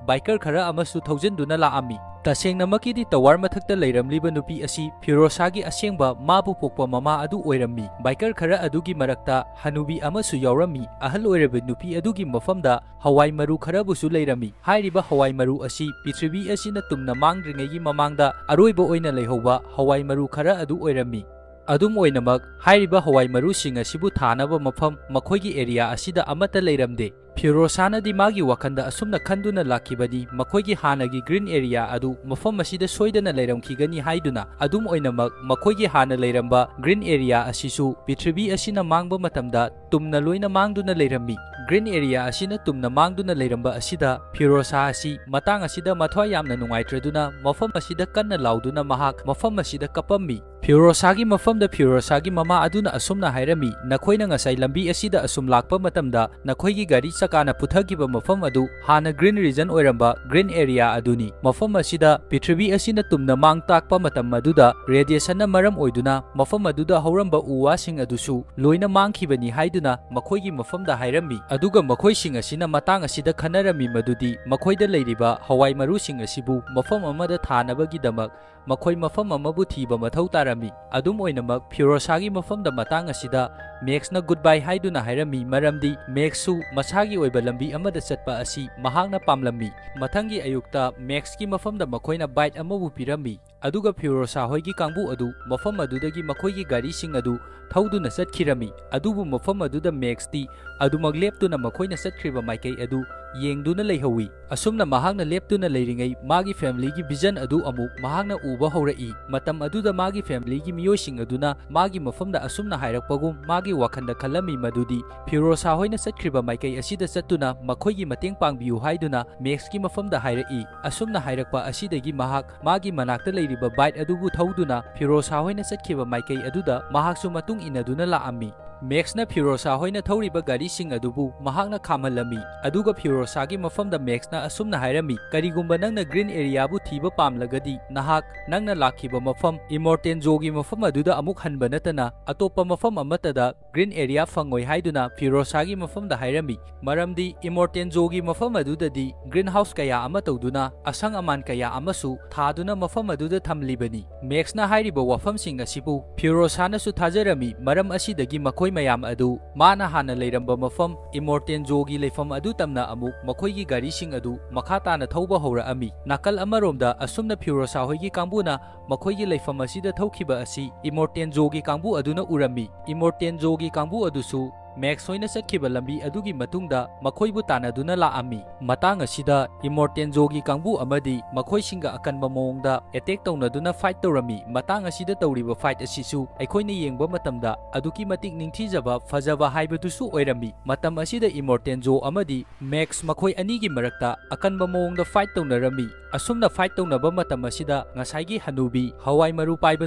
ꯕꯥꯏꯀꯔ ꯈꯔ ꯑꯃꯁꯨ ꯊꯧꯖꯤꯟꯗꯨꯅ ꯂꯥꯛꯑꯝꯃꯤ꯫ ꯇꯁꯦꯡꯅꯃꯛꯀꯤꯗꯤ ꯇꯋꯥꯔ ꯃꯊꯛꯇ ꯂꯩꯔꯝꯂꯤꯕ ꯅꯨꯄꯤ ꯑꯁꯤ ꯐꯤꯔꯣꯁꯥꯒꯤ ꯑꯁꯦꯡꯕ ꯃꯥꯕꯨ ꯄꯣꯛꯄ ꯃꯃꯥ ꯑꯗꯨ ꯑꯣꯏꯔꯝꯃꯤ꯫ ꯕꯥꯏꯀꯔ ꯈꯔ ꯑꯗꯨꯒꯤ ꯃꯔꯛꯇ ꯍꯅꯨꯕꯤ ꯑꯃꯁꯨ ꯌꯥꯎꯔꯝꯃꯤ꯫ ꯑꯍꯜ ꯑꯣꯏꯔꯕ ꯅꯨꯄꯤ ꯑꯗꯨꯒꯤ ꯃꯐꯝꯗ ꯍꯋꯥꯏ ꯃꯔꯨ ꯈꯔꯕꯨꯁꯨ ꯂꯩꯔꯝꯃꯤ꯫ ꯍꯥꯏꯔꯤꯕ ꯍꯋꯥꯏ ꯃꯔꯨ ꯑꯁꯤ ꯄ꯭ꯔꯤꯊꯤꯕꯤ ꯑꯁꯤꯅ ꯇꯨꯝꯅ ꯃꯥꯡꯗ꯭ꯔꯤꯉꯩꯒꯤ ꯃꯃꯥꯡꯗ ꯑꯔꯣꯏꯕ ꯑꯣꯏꯅ ꯂꯩꯍꯧꯕ ꯍꯋꯥꯏ ꯃꯔꯨ ꯈꯔ ꯑꯗꯨ ꯑꯣꯏꯔꯝꯃꯤ꯫ ꯑꯗꯨꯝ ꯑꯣꯏꯅꯃꯛ, ꯍꯥꯏꯔꯤꯕ ꯍꯋꯥꯏ ꯃꯔꯨꯁꯤꯡ ꯑꯁꯤꯕꯨ ꯊꯥꯅꯕ ꯃꯐꯝ ꯃꯈꯣꯏꯒꯤ ꯑꯦꯔꯤꯌꯥ ꯑꯁꯤꯗ ꯑꯃꯠꯇ ꯂꯩꯔꯝꯗꯦ꯫ ꯐꯤꯔꯣꯁꯥꯅꯗꯤ ꯃꯥꯒꯤ ꯋꯥꯈꯜꯗ ꯑꯁꯨꯝꯅ ꯈꯟꯗꯨꯅ ꯂꯥꯛꯈꯤꯕꯅꯤ, ꯃꯈꯣꯏꯒꯤ ꯍꯥꯟꯅꯒꯤ ꯒ꯭ꯔꯤꯟ ꯑꯦꯔꯤꯌꯥ ꯑꯗꯨ ꯃꯐꯝ ꯑꯁꯤꯗ ꯁꯣꯏꯗꯅ ꯂꯩꯔꯝꯈꯤꯒꯅꯤ ꯍꯥꯏꯗꯨꯅ꯫ ꯑꯗꯨꯝ ꯑꯣꯏꯅꯃꯛ, ꯃꯈꯣꯏꯒꯤ ꯍꯥꯟꯅ ꯂꯩꯔꯝꯕ ꯒ꯭ꯔꯤꯟ ꯑꯦꯔꯤꯌꯥ ꯑꯁꯤꯁꯨ ꯄ꯭ꯔꯤꯊꯤꯕꯤ ꯑꯁꯤꯅ ꯃꯥꯡꯕ ꯃꯇꯝꯗ ꯇꯨꯝꯅ ꯂꯣꯏꯅ ꯃꯥꯡꯗꯨꯅ ꯂꯩꯔꯝꯃꯤ꯫ ꯒ꯭ꯔꯤꯟ ꯑꯦꯔꯤꯌꯥ ꯑꯁꯤꯅ ꯇꯨꯝꯅ ꯃꯥꯡꯗꯨꯅ ꯂꯩꯔꯝꯕ ꯑꯁꯤꯗ ꯐꯤꯔꯣꯁꯥ ꯑꯁꯤ ꯃꯇꯥꯡ ꯑꯁꯤꯗ ꯃꯊ꯭ꯋꯥꯏ ꯌꯥꯝꯅ ꯅꯨꯡꯉꯥꯏꯇ꯭ꯔꯗꯨꯅ ꯃꯐꯝ ꯑꯁꯤꯗ ꯀꯟꯅ ꯂꯥꯎꯗꯨꯅ ꯃꯍꯥꯛ ꯃꯐꯝ ꯑꯁꯤꯗ ꯀꯞꯄꯝꯃꯤ꯫ ꯐꯤꯔꯣꯁꯥꯒꯤ ꯃꯐꯝꯗ ꯐꯤꯔꯣꯁꯥꯒꯤ ꯃꯃꯥ ꯑꯗꯨꯅ ꯑꯁꯨꯝꯅ ꯍꯥꯏꯔꯝꯃꯤ, "ꯅꯈꯣꯏꯅ ꯉꯁꯥꯏ ꯂꯝꯕꯤ ꯑꯁꯤꯗ ꯑꯁꯨꯝ ꯂꯥꯛꯄ ꯃꯇꯝꯗ ꯅꯈꯣꯏꯒꯤ ꯒꯥꯔꯤ ꯆꯥꯛ ꯀꯥꯟꯅ ꯄꯨꯊꯈꯤꯕ ꯃꯐꯝ ꯑꯗꯨ ꯍꯥꯟꯅ green region ꯑꯣꯏꯔꯝꯕ green area ꯑꯗꯨꯅꯤ꯫ ꯃꯐꯝ ꯑꯁꯤꯗ ꯄ꯭ꯔꯤꯊꯤꯕꯤ ꯑꯁꯤꯅ ꯇꯨꯝꯅ ꯃꯥꯡ ꯇꯥꯛꯄ ꯃꯇꯝ ꯑꯗꯨꯗ radiationꯅ ꯃꯔꯝ ꯑꯣꯏꯗꯨꯅ ꯃꯐꯝ ꯑꯗꯨꯗ ꯍꯧꯔꯝꯕ ꯎ ꯋꯥꯁꯤꯡ ꯑꯗꯨꯁꯨ ꯂꯣꯏꯅ ꯃꯥꯡꯈꯤꯕꯅꯤ ꯍꯥꯏꯗꯨꯅ ꯃꯈꯣꯏꯒꯤ ꯃꯐꯝꯗ ꯍꯥꯏꯔꯝꯃꯤ꯫ ꯑꯗꯨꯒ ꯃꯈꯣꯏꯁꯤꯡ ꯑꯁꯤꯅ ꯃꯇꯥꯡ ꯑꯁꯤꯗ ꯈꯟꯅꯔꯝꯃꯤ ꯃꯗꯨꯗꯤ ꯃꯈꯣꯏꯗ ꯂꯩꯔꯤꯕ ꯍꯋꯥꯏ ꯃꯔꯨꯁꯤꯡ ꯑꯁꯤꯕꯨ ꯃꯐꯝ ꯑꯃꯗ ꯊꯥꯅꯕꯒꯤꯗꯃꯛ ꯃꯈꯣꯏ ꯃꯐꯝ ꯑꯃꯕꯨ ꯊꯤꯕ ꯃꯊꯧ ꯇꯥꯔꯝꯃꯤ꯫ ꯑꯗꯨꯝ ꯑꯣꯏꯅꯃꯛ, ꯐꯤꯔꯣꯁꯥꯒꯤ ꯃꯐꯝꯗ ꯃꯇꯥꯡ ꯑꯁꯤꯗ ꯃꯦꯛꯁꯅ goodbye ꯍꯥꯏꯗꯨꯅ ꯍꯥꯏꯔꯝꯃꯤ, ꯃꯔꯝꯗꯤ ꯃꯦꯛꯁꯁꯨ ꯃꯁꯥꯒꯤ ꯑꯣꯏꯕ ꯂꯝꯕꯤ ꯑꯃꯗ ꯆꯠꯄ ꯑꯁꯤ ꯃꯍꯥꯛꯅ ꯄꯥꯝꯂꯝꯃꯤ꯫ ꯃꯊꯪꯒꯤ ꯑꯌꯨꯛꯇ ꯃꯦꯛꯁꯀꯤ ꯃꯐꯝꯗ ꯃꯈꯣꯏꯅ bite ꯑꯃꯕꯨ ꯄꯤꯔꯝꯃꯤ, ꯑꯗꯨꯒ ꯐꯤꯔꯣꯁꯥ ꯍꯣꯏꯒꯤ ꯀꯥꯡꯕꯨ ꯑꯗꯨ ꯃꯐꯝ ꯑꯗꯨꯗꯒꯤ ꯃꯈꯣꯏꯒꯤ ꯒꯥꯔꯤꯁꯤꯡ ꯑꯗꯨ ꯊꯧꯗꯨꯅ ꯆꯠꯈꯤꯔꯝꯃꯤ꯫ ꯑꯗꯨꯕꯨ ꯃꯐꯝ ꯑꯗꯨꯗ ꯃꯦꯛꯁꯇꯤ ꯑꯗꯨꯃꯛ ꯂꯦꯞꯇꯨꯅ ꯃꯈꯣꯏꯅ ꯆꯠꯈ꯭ꯔꯤꯕ ꯃꯥꯏꯀꯩ ꯑꯗꯨ ꯌꯦꯡꯗꯨꯅ ꯂꯩꯍꯧꯋꯤ꯫ ꯑꯁꯨꯝꯅ ꯃꯍꯥꯛꯅ ꯂꯦꯞꯇꯨꯅ ꯂꯩꯔꯤꯉꯩ ꯃꯥꯒꯤ familyꯒꯤ vision ꯑꯗꯨ ꯑꯃꯨꯛ ꯃꯍꯥꯛꯅ ꯎꯕ ꯍꯧꯔꯛꯏ꯫ ꯃꯇꯝ ꯑꯗꯨꯗ ꯃꯥꯒꯤ familyꯒꯤ ꯃꯤꯑꯣꯏꯁꯤꯡ ꯑꯗꯨꯅ ꯃꯥꯒꯤ ꯃꯐꯝꯗ ꯑꯁꯨꯝꯅ ꯍꯥꯏꯔꯛꯄꯒꯨꯝ ꯃꯥꯒꯤ ꯋꯥꯈꯜꯗ ꯈꯜꯂꯝꯃꯤ ꯃꯗꯨꯗꯤ ꯐꯤꯔꯣꯁꯥ ꯍꯣꯏꯅ ꯆꯠꯈ꯭ꯔꯤꯕ ꯃꯥꯏꯀꯩ ꯑꯁꯤꯗ ꯆꯠꯇꯨꯅ ꯃꯈꯣꯏꯒꯤ ꯃꯇꯦꯡ ꯄꯥꯡꯕꯤꯌꯨ ꯍꯥꯏꯗꯨꯅ ꯃꯦꯛꯁꯀꯤ ꯃꯐꯝꯗ ꯍꯥꯏꯔꯛꯏ꯫ ꯑꯁꯨꯝꯅ ꯍꯥꯏꯔꯛꯄ ꯑꯁꯤꯗꯒꯤ ꯃꯍꯥꯛ ꯃꯥꯒꯤ ꯃꯅꯥꯛꯇ ꯂꯩꯔꯤꯕ bite ꯑꯗꯨꯕꯨ ꯊꯧꯗꯨꯅ ꯐꯤꯔꯣꯁꯥ ꯍꯣꯏꯅ ꯆꯠꯈꯤꯕ ꯃꯥꯏꯀꯩ ꯑꯗꯨꯗ ꯃꯍꯥꯛꯁꯨ ꯃꯇꯨꯡ ꯏꯟꯅꯗꯨꯅ ꯂꯥꯛꯑꯝꯃꯤ꯫ ꯃꯦꯛꯁꯅ ꯐꯤꯔꯣꯁꯥ ꯍꯣꯏꯅ ꯊꯧꯔꯤꯕ ꯒꯥꯔꯤꯁꯤꯡ ꯑꯗꯨꯕꯨ ꯃꯍꯥꯛꯅ ꯈꯥꯝꯍꯜꯂꯝꯃꯤ, ꯑꯗꯨꯒ ꯐꯤꯔꯣꯁꯥꯒꯤ ꯃꯐꯝꯗ ꯃꯦꯛꯁꯅ ꯑꯁꯨꯝꯅ ꯍꯥꯏꯔꯝꯃꯤ, "ꯀꯔꯤꯒꯨꯝꯕ ꯅꯪꯅ green areaꯕꯨ ꯊꯤꯕ ꯄꯥꯝꯂꯒꯗꯤ, ꯅꯍꯥꯛ ꯅꯪꯅ ꯂꯥꯛꯈꯤꯕ ꯃꯐꯝ ꯏꯃꯣꯔꯇꯦꯟꯖꯣꯒꯤ ꯃꯐꯝ ꯑꯗꯨꯗ ꯑꯃꯨꯛ ꯍꯟꯕ ꯅꯠꯇꯅ ꯑꯇꯣꯞꯄ ꯃꯐꯝ ꯑꯃꯠꯇꯗ green area ꯐꯪꯉꯣꯏ" ꯍꯥꯏꯗꯨꯅ ꯐꯤꯔꯣꯁꯥꯒꯤ ꯃꯐꯝꯗ ꯍꯥꯏꯔꯝꯃꯤ꯫ ꯃꯔꯝꯗꯤ ꯏꯃꯣꯔꯇꯦꯟꯖꯣꯒꯤ ꯃꯐꯝ ꯑꯗꯨꯗꯗꯤ greenhouse ꯀꯌꯥ ꯑꯃ ꯇꯧꯗꯨꯅ ꯑꯁꯪ ꯑꯃꯥꯟ ꯀꯌꯥ ꯑꯃꯁꯨ ꯊꯥꯗꯨꯅ ꯃꯐꯝ ꯑꯗꯨꯗ ꯊꯝꯂꯤꯕꯅꯤ꯫ ꯃꯦꯛꯁꯅ ꯍꯥꯏꯔꯤꯕ ꯋꯥꯐꯝꯁꯤꯡ ꯑꯁꯤꯕꯨ ꯐꯤꯔꯣꯁꯥꯅꯁꯨ ꯊꯥꯖꯔꯝꯃꯤ, ꯃꯔꯝ ꯑꯁꯤꯗꯒꯤ ꯃꯈꯣꯏ ꯃꯌꯥꯝ ꯑꯗꯨ ꯃꯥꯅ ꯍꯥꯟꯅ ꯂꯩꯔꯝꯕ ꯃꯐꯝ ꯏꯃꯣꯔꯇꯦꯟꯖꯣꯒꯤ ꯂꯩꯐꯝ ꯑꯗꯨ ꯇꯝꯅ ꯑꯃꯨꯛ ꯃꯈꯣꯏꯒꯤ ꯒꯥꯔꯤꯁꯤꯡ ꯑꯗꯨ ꯃꯈꯥ ꯇꯥꯅ ꯊꯧꯕ ꯍꯧꯔꯛꯑꯝꯃꯤ꯫ ꯅꯥꯀꯜ ꯑꯃꯔꯣꯝꯗ ꯑꯁꯨꯝꯅ ꯐꯤꯔꯣꯁꯥ ꯍꯣꯏꯒꯤ ꯀꯥꯡꯕꯨꯅ ꯃꯈꯣꯏꯒꯤ ꯂꯩꯐꯝ ꯑꯁꯤꯗ ꯊꯧꯈꯤꯕ ꯑꯁꯤ ꯏꯃꯣꯔꯇꯦꯟꯖꯣꯒꯤ ꯀꯥꯡꯕꯨ ꯑꯗꯨꯅ ꯎꯔꯝꯃꯤ꯫ ꯏꯃꯣꯔꯇꯦꯟꯖꯣꯒꯤ ꯀꯥꯡꯕꯨ ꯑꯗꯨꯁꯨ ꯃꯦꯛꯁ ꯍꯣꯏꯅ ꯆꯠꯈꯤꯕ ꯂꯝꯕꯤ ꯑꯗꯨꯒꯤ ꯃꯇꯨꯡꯗ ꯃꯈꯣꯏꯕꯨ ꯇꯥꯟꯅꯗꯨꯅ ꯂꯥꯛꯑꯝꯃꯤ꯫ ꯃꯇꯥꯡ ꯑꯁꯤꯗ ꯏꯃꯣꯔꯇꯦꯟꯖꯣꯒꯤ ꯀꯥꯡꯕꯨ ꯑꯃꯗꯤ ꯃꯈꯣꯏꯁꯤꯡꯒ ꯑꯀꯟꯕ ꯃꯑꯣꯡꯗ attack ꯇꯧꯅꯗꯨꯅ fight ꯇꯧꯔꯝꯃꯤ꯫ ꯃꯇꯥꯡ ꯑꯁꯤꯗ ꯇꯧꯔꯤꯕ fight ꯑꯁꯤꯁꯨ ꯑꯩꯈꯣꯏꯅ ꯌꯦꯡꯕ ꯃꯇꯝꯗ ꯑꯗꯨꯛꯀꯤ ꯃꯇꯤꯛ ꯅꯤꯡꯊꯤꯖꯕ, ꯐꯖꯕ ꯍꯥꯏꯕꯗꯨꯁꯨ ꯑꯣꯏꯔꯝꯃꯤ꯫ ꯃꯇꯝ ꯑꯁꯤꯗ ꯏꯃꯣꯔꯇꯦꯟꯖꯣ ꯑꯃꯗꯤ ꯃꯦꯛꯁ ꯃꯈꯣꯏ ꯑꯅꯤꯒꯤ ꯃꯔꯛꯇ ꯑꯀꯟꯕ ꯃꯑꯣꯡꯗ fight ꯇꯧꯅꯔꯝꯃꯤ꯫ ꯑꯁꯨꯝꯅ fight ꯇꯧꯅꯕ ꯃꯇꯝ ꯑꯁꯤꯗ ꯉꯁꯥꯏꯒꯤ ꯍꯅꯨꯕꯤ ꯍꯋꯥꯏ ꯃꯔꯨ ꯄꯥꯏꯕ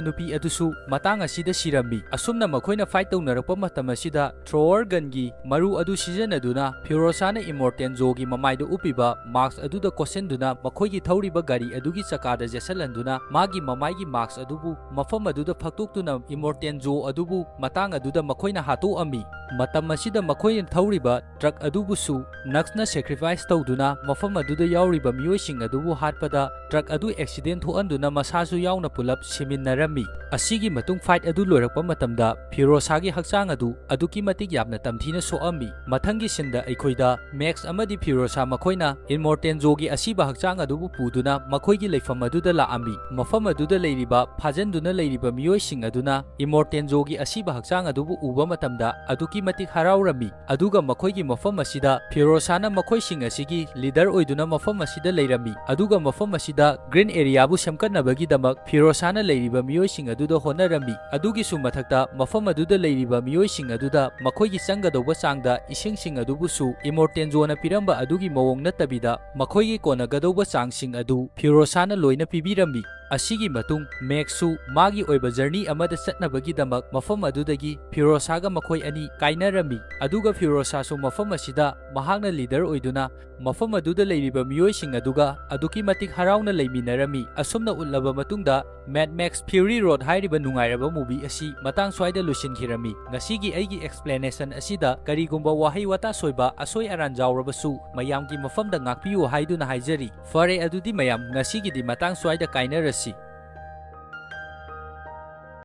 ꯅꯨꯄꯤ ꯑꯗꯨꯁꯨ ꯃꯇꯥꯡ ꯑꯁꯤꯗ ꯁꯤꯔꯝꯃꯤ꯫ ꯑꯁꯨꯝꯅ ꯃꯈꯣꯏꯅ fight ꯇꯧꯅꯔꯛꯄ ꯃꯇꯝ ꯑꯁꯤꯗ ꯊ꯭ꯔꯣꯋꯔ ꯒꯟꯒꯤ ꯃꯔꯨ ꯑꯗꯨ ꯁꯤꯖꯤꯟꯅꯗꯨꯅ ꯐꯤꯔꯣꯁꯥꯅ ꯏꯃꯣꯔꯇꯦꯟꯖꯣꯒꯤ ꯃꯃꯥꯏꯗ ꯎꯞꯄꯤꯕ ꯃꯥꯁꯛ ꯑꯗꯨꯗ ꯀꯣꯠꯁꯤꯟꯗꯨꯅ ꯃꯈꯣꯏꯒꯤ ꯊꯧꯔꯤꯕ ꯒꯥꯔꯤ ꯑꯗꯨꯒꯤ ꯆꯀꯥꯗ ꯆꯦꯠꯁꯤꯜꯍꯟꯗꯨꯅ ꯃꯥꯒꯤ ꯃꯃꯥꯏꯒꯤ ꯃꯥꯁꯛ ꯑꯗꯨꯕꯨ ꯃꯐꯝ ꯑꯗꯨꯗ ꯐꯛꯇꯣꯛꯇꯨꯅ ꯏꯃꯣꯔꯇꯦꯟꯖꯣ ꯑꯗꯨꯕꯨ ꯃꯇꯥꯡ ꯑꯗꯨꯗ ꯃꯈꯣꯏꯅ ꯍꯥꯠꯇꯣꯛꯑꯝꯃꯤ꯫ ꯃꯇꯝ ꯑꯁꯤꯗ ꯃꯈꯣꯏꯅ ꯊꯧꯔꯤꯕ ꯇ꯭ꯔꯛ ꯑꯗꯨꯕꯨꯁꯨ ꯅꯛꯁꯅ ꯁꯦꯀ꯭ꯔꯤꯐꯥꯏꯁ ꯇꯧꯗꯨꯅ ꯃꯐꯝ ꯑꯗꯨꯗ ꯌꯥꯎꯔꯤꯕ ꯃꯤꯑꯣꯏꯁꯤꯡ ꯑꯗꯨꯕꯨ ꯍꯥꯠꯄꯗ ꯇ꯭ꯔꯛ ꯑꯗꯨ ꯑꯦꯛꯁꯤꯗꯦꯟ ꯊꯣꯛꯍꯟꯗꯨꯅ ꯃꯁꯥꯁꯨ ꯌꯥꯎꯅ ꯄꯨꯂꯞ ꯁꯤꯃꯤꯟꯅꯔꯝꯃꯤ꯫ ꯑꯁꯤꯒꯤ ꯃꯇꯨꯡ ꯐꯥꯏꯠ ꯑꯗꯨ ꯂꯣꯏꯔꯛꯄ ꯃꯇꯝꯗ ꯐꯤꯔꯣꯁꯥꯒꯤ ꯍꯛꯆꯥꯡ ꯑꯗꯨ ꯑꯗꯨꯛꯀꯤ ꯃꯇꯤꯛ ꯌꯥꯝꯅ ꯇꯝꯊꯤꯅ ꯁꯣꯛꯑꯝꯃꯤ꯫ ꯃꯊꯪꯒꯤ ꯁꯤꯟꯗ ꯑꯩꯈꯣꯏꯗ ꯃꯦꯛꯁ ꯑꯃꯗꯤ ꯐꯤꯔꯣꯁꯥ ꯃꯈꯣꯏꯅ ꯏꯃꯣꯔꯇꯦꯟꯖꯣꯒꯤ ꯑꯁꯤꯕ ꯍꯛꯆꯥꯡ ꯑꯗꯨꯕꯨ ꯄꯨꯗꯨꯅ ꯃꯈꯣꯏꯒꯤ ꯂꯩꯐꯝ ꯑꯗꯨꯗ ꯂꯥꯛꯑꯝꯃꯤ꯫ ꯃꯐꯝ ꯑꯗꯨꯗ ꯂꯩꯔꯤꯕ ꯐꯥꯖꯤꯟꯗꯨꯅ ꯂꯩꯔꯤꯕ ꯃꯤꯑꯣꯏꯁꯤꯡ ꯑꯗꯨꯅ ꯏꯃꯣꯔꯇꯦꯟꯖꯣꯒꯤ ꯑꯁꯤꯕ ꯍꯛꯆꯥꯡ ꯑꯗꯨꯕꯨ ꯎꯕ ꯃꯇꯝꯗ ꯑꯗꯨꯛꯀꯤ ꯃꯇꯤꯛ ꯍꯔꯥꯎꯔꯝꯃꯤ꯫ ꯑꯗꯨꯒ ꯃꯈꯣꯏꯒꯤ ꯃꯐꯝ ꯑꯁꯤꯗ ꯐꯤꯔꯣꯁꯥꯅ ꯃꯈꯣꯏꯁꯤꯡ ꯑꯁꯤꯒꯤ ꯂꯤꯗꯔ ꯑꯣꯏꯗꯨꯅ ꯃꯐꯝ ꯑꯁꯤꯗ ꯂꯩꯔꯝꯃꯤ꯫ ꯑꯗꯨꯒ ꯃꯐꯝ ꯑꯁꯤꯗ ꯒ꯭ꯔꯤꯟ ꯑꯦꯔꯤꯌꯥꯕꯨ ꯁꯦꯝꯒꯠꯅꯕꯒꯤꯗꯃꯛ ꯐꯤꯔꯣꯁꯥꯅ ꯂꯩꯔꯤꯕ ꯃꯤꯑꯣꯏꯁꯤꯡ ꯑꯗꯨꯗ ꯍꯣꯠꯅꯔꯝꯃꯤ꯫ ꯑꯗꯨꯒꯤꯁꯨ ꯃꯊꯛꯇ ꯃꯐꯝ ꯑꯗꯨꯗ ꯂꯩꯔꯤꯕ ꯃꯤꯑꯣꯏꯁꯤꯡ ꯑꯗꯨꯗ ꯃꯈꯣꯏꯒꯤ ꯆꯪꯒꯗꯧꯕ ꯆꯥꯡꯗ ꯏꯁꯤꯡꯁꯤꯡ ꯑꯗꯨꯕꯨꯁꯨ ꯏꯃꯣꯔꯇꯦꯟꯖꯣꯅ ꯄꯤꯔꯝꯕ ꯑꯗꯨꯒꯤ ꯃꯑꯣꯡ ꯅꯠꯇꯕꯤꯗ ꯃꯈꯣꯏꯒꯤ ꯀꯣꯟꯅꯒꯗꯧꯕ ꯆꯥꯡꯁꯤꯡ ꯑꯗꯨ ꯐꯤꯔꯣꯁꯥꯅ ꯂꯣꯏꯅ ꯄꯤꯕꯤꯔꯝꯃꯤ꯫ ꯑꯁꯤꯒꯤ ꯃꯇꯨꯡ ꯃꯦꯛꯁꯁꯨ ꯃꯥꯒꯤ ꯑꯣꯏꯕ ꯖꯔꯅꯤ ꯑꯃꯗ ꯆꯠꯅꯕꯒꯤꯗꯃꯛ ꯃꯐꯝ ꯑꯗꯨꯗꯒꯤ ꯐꯤꯔꯣꯁꯥꯒ ꯃꯈꯣꯏ ꯑꯅꯤ ꯀꯥꯏꯅꯔꯝꯃꯤ꯫ ꯑꯗꯨꯒ ꯐꯤꯔꯣꯁꯥꯁꯨ ꯃꯐꯝ ꯑꯁꯤꯗ ꯃꯍꯥꯛꯅ ꯂꯤꯗꯔ ꯑꯣꯏꯗꯨꯅ ꯃꯐꯝ ꯑꯗꯨꯗ ꯂꯩꯔꯤꯕ ꯃꯤꯑꯣꯏꯁꯤꯡ ꯑꯗꯨꯒ ꯑꯗꯨꯛꯀꯤ ꯃꯇꯤꯛ ꯍꯔꯥꯎꯅ ꯂꯩꯃꯤꯟꯅꯔꯝꯃꯤ꯫ ꯑꯁꯨꯝꯅ ꯎꯠꯂꯕ ꯃꯇꯨꯡꯗ Mad Max Fury Road ꯍꯥꯏꯔꯤꯕ ꯅꯨꯡꯉꯥꯏꯔꯕ movie ꯑꯁꯤ ꯃꯇꯥꯡ ꯁ꯭ꯋꯥꯏꯗ ꯂꯣꯏꯁꯤꯟꯈꯤꯔꯝꯃꯤ꯫ ꯉꯁꯤꯒꯤ ꯑꯩꯒꯤ explanation ꯑꯁꯤꯗ ꯀꯔꯤꯒꯨꯝꯕ ꯋꯥꯍꯩ ꯋꯥꯇꯥ ꯁꯣꯏꯕ ꯑꯁꯣꯏ ꯑꯔꯥꯟ ꯌꯥꯎꯔꯕꯁꯨ ꯃꯌꯥꯝꯒꯤ ꯃꯐꯝꯗ ꯉꯥꯛꯄꯤꯌꯨ ꯍꯥꯏꯗꯨꯅ ꯍꯥꯏꯖꯔꯤ꯫ ꯐꯔꯦ, ꯑꯗꯨꯗꯤ ꯃꯌꯥꯝ, ꯉꯁꯤꯒꯤꯗꯤ ꯃꯇꯥꯡ ꯁ꯭ꯋꯥꯏꯗ ꯀꯥꯏꯅꯔꯁꯤ꯫